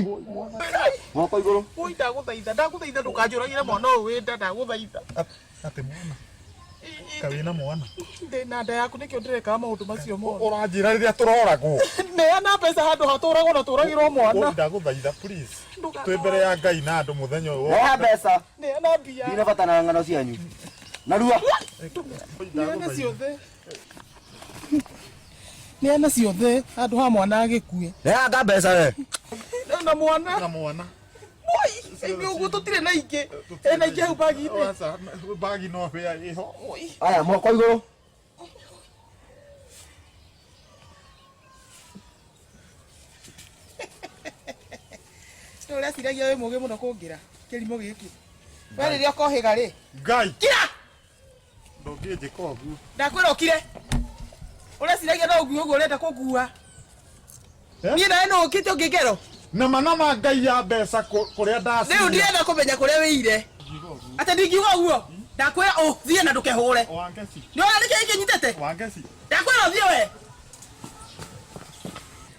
Moko igũrũ. Oi, ndagũthaitha, ndagũthaitha ndũkanjũragĩre mwana ũyũ wĩ nda, ndagũthaitha. Atĩ mwana kawĩna mwana Ndĩ na nda yaku nĩkĩo ndĩrekaga maũndũ macio mothe. Ũranjĩra rĩrĩa tũroragwo. Neana mbeca handũ hatũragwo na tũragĩrwo mwana. Oi, ndagũthaitha please. Twĩ mbere ya Ngai na andũ mũthenya ũyũ. Neha mbeca. Neana mbia. Ndina bata na ng'ano cianyu. Narua. Neana ciothe. Neana ciothe handũ ha mwana agĩkue. Neanga mbeca we. Na mwana. Na mwana. Oi, ithuĩ ũguo tũtirĩ na ingĩ. Ĩna ingĩ hau bagi-inĩ. Aca, bagi no bĩa ĩho. Aya moko igũrũ. Nĩ ũreciragia wĩ mũũgĩ mũno kũngĩra kĩrimũ gĩkĩ. We rĩrĩa ũkohĩga rĩ. Ngai. Kira! Ndũngĩnjĩka ũguo. Ndakwĩra ũkire. Ũreciragia no ũgue ũguo ũrenda kũngua. Niĩ nawe no ũkĩte ũngĩngero. Na mana ma Ngai ya mbeca kũrĩa ndaciria. Rĩu ndirenda kũmenya kũrĩa wĩire. Atĩ ndingiuga ũguo. Ndakwĩra ũthiĩ na ndũkehũre. Wangeci. Nĩwona nĩkĩĩ kĩnyitĩte? Wangeci. Ndakwĩra ũthiĩ we.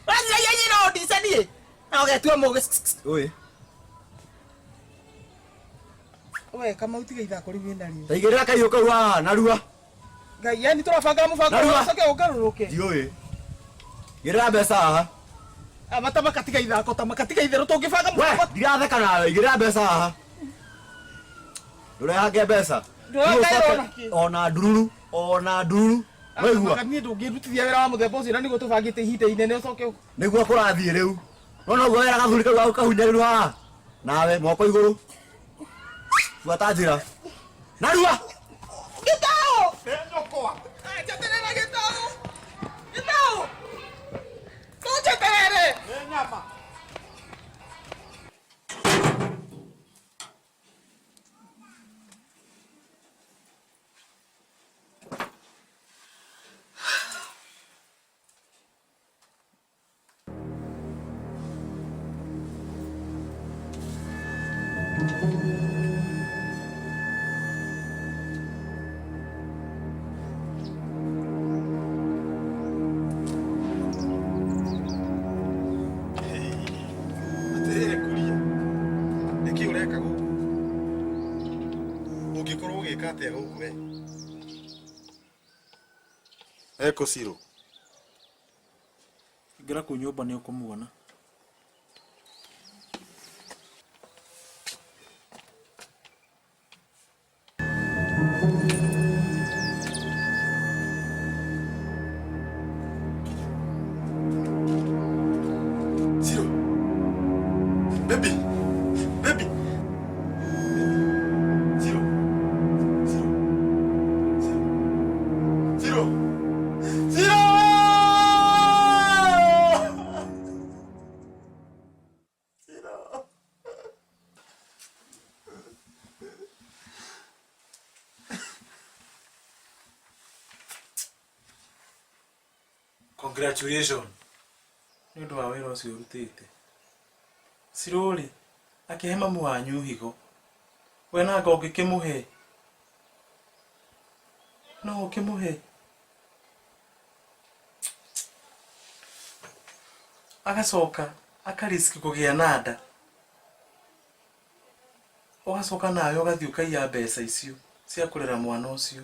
Ũreciragia niĩ no ũndice niĩ? Na ũgetua mũũgĩ. Oi. We Kamau tiga ithako rĩu wĩnarĩo. Taigĩrĩra kahiũ kau haha narua. Ngai yani tũrabanga mũbango Narua. ũcoke ũngarũrũke. Ndiũĩ. Igĩrĩra mbeca haha. Amata makatiga ithako ta makatiga itherũ tũngĩbanga We, mũbango. ndiratheka nawe, igĩrĩra mbeca haha. Ndũrehange mbeca. Ndũrehange Ũcoke ona kĩ. Ona ndururu, ona ndururu. Waigua? Niĩ ndũngĩrutithia wĩra wa mũthemba ũcio na nĩguo tũbangĩte ihinda inene ũcoke Nĩguo kũrathiĩ rĩu. Nona ũguo wera gathuri kau gaku kahunyarĩru haha. Nawe moko igũrũ. Buata njĩra. Narua. Gĩtaũ! Njeterera gĩtaũ! Gĩtaũ! Tũnjeterere! Nĩ nyama. Atĩrĩrĩ kuria. Nĩkĩ ũreka gũkũ? Ũngĩkorwo ũgĩka atĩa gũkũ we? Eko Ciro. Ingĩra kũu nyũmba nĩ ũkũmuona. Ciro. Baby. Baby. Ciro. Ciro. Ciro. Ciro. Ciro! Ciro. Congratulations. Nĩ ũndũ wa wĩra ũcio ũrutĩte. Ciro rĩ, akĩhe mamu wanyu higo. We nanga ũngĩkĩmũhe? No ũkĩmũhe? Agacoka akarisk kũgĩa na nda. Ũgacoka nawe ũgathiĩ ũkaiya mbeca icio cia kũrera mwana ũcio.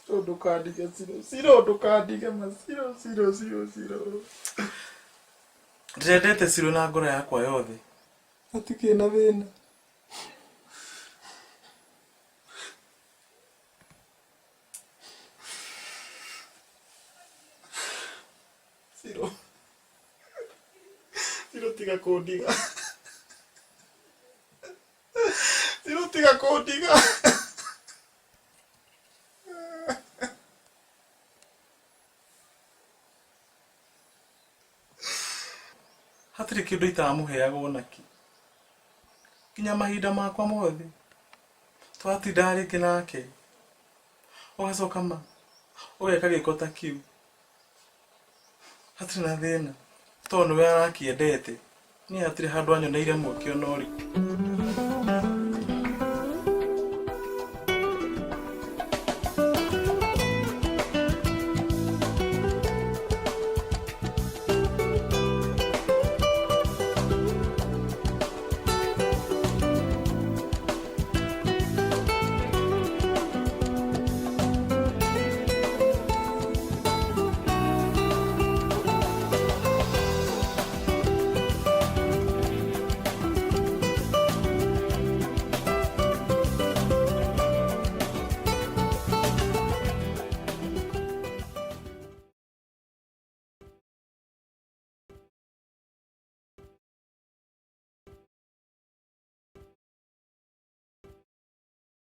Ciro ndũkandige Ciro. Ciro ndũkandige ma Ciro Ciro Ciro Ciro. Ndĩrendete Ciro na ngoro yakwa yothe. Hatikĩrĩ na thĩna. Ciro. Ciro tiga kũndiga. Ciro tiga Tiga kũndiga. Hatirĩ kĩndũ itamũheaga onakĩ. Nginya mahinda makwa mothe twatindaga rĩngĩ nake, ũgacoka ma ũgeka gĩko ta kĩu. Hatirĩ na thĩna tondũ nĩwe arakĩendete, niĩ hatirĩ handũ anyoneire mweke ona ũrĩkũ.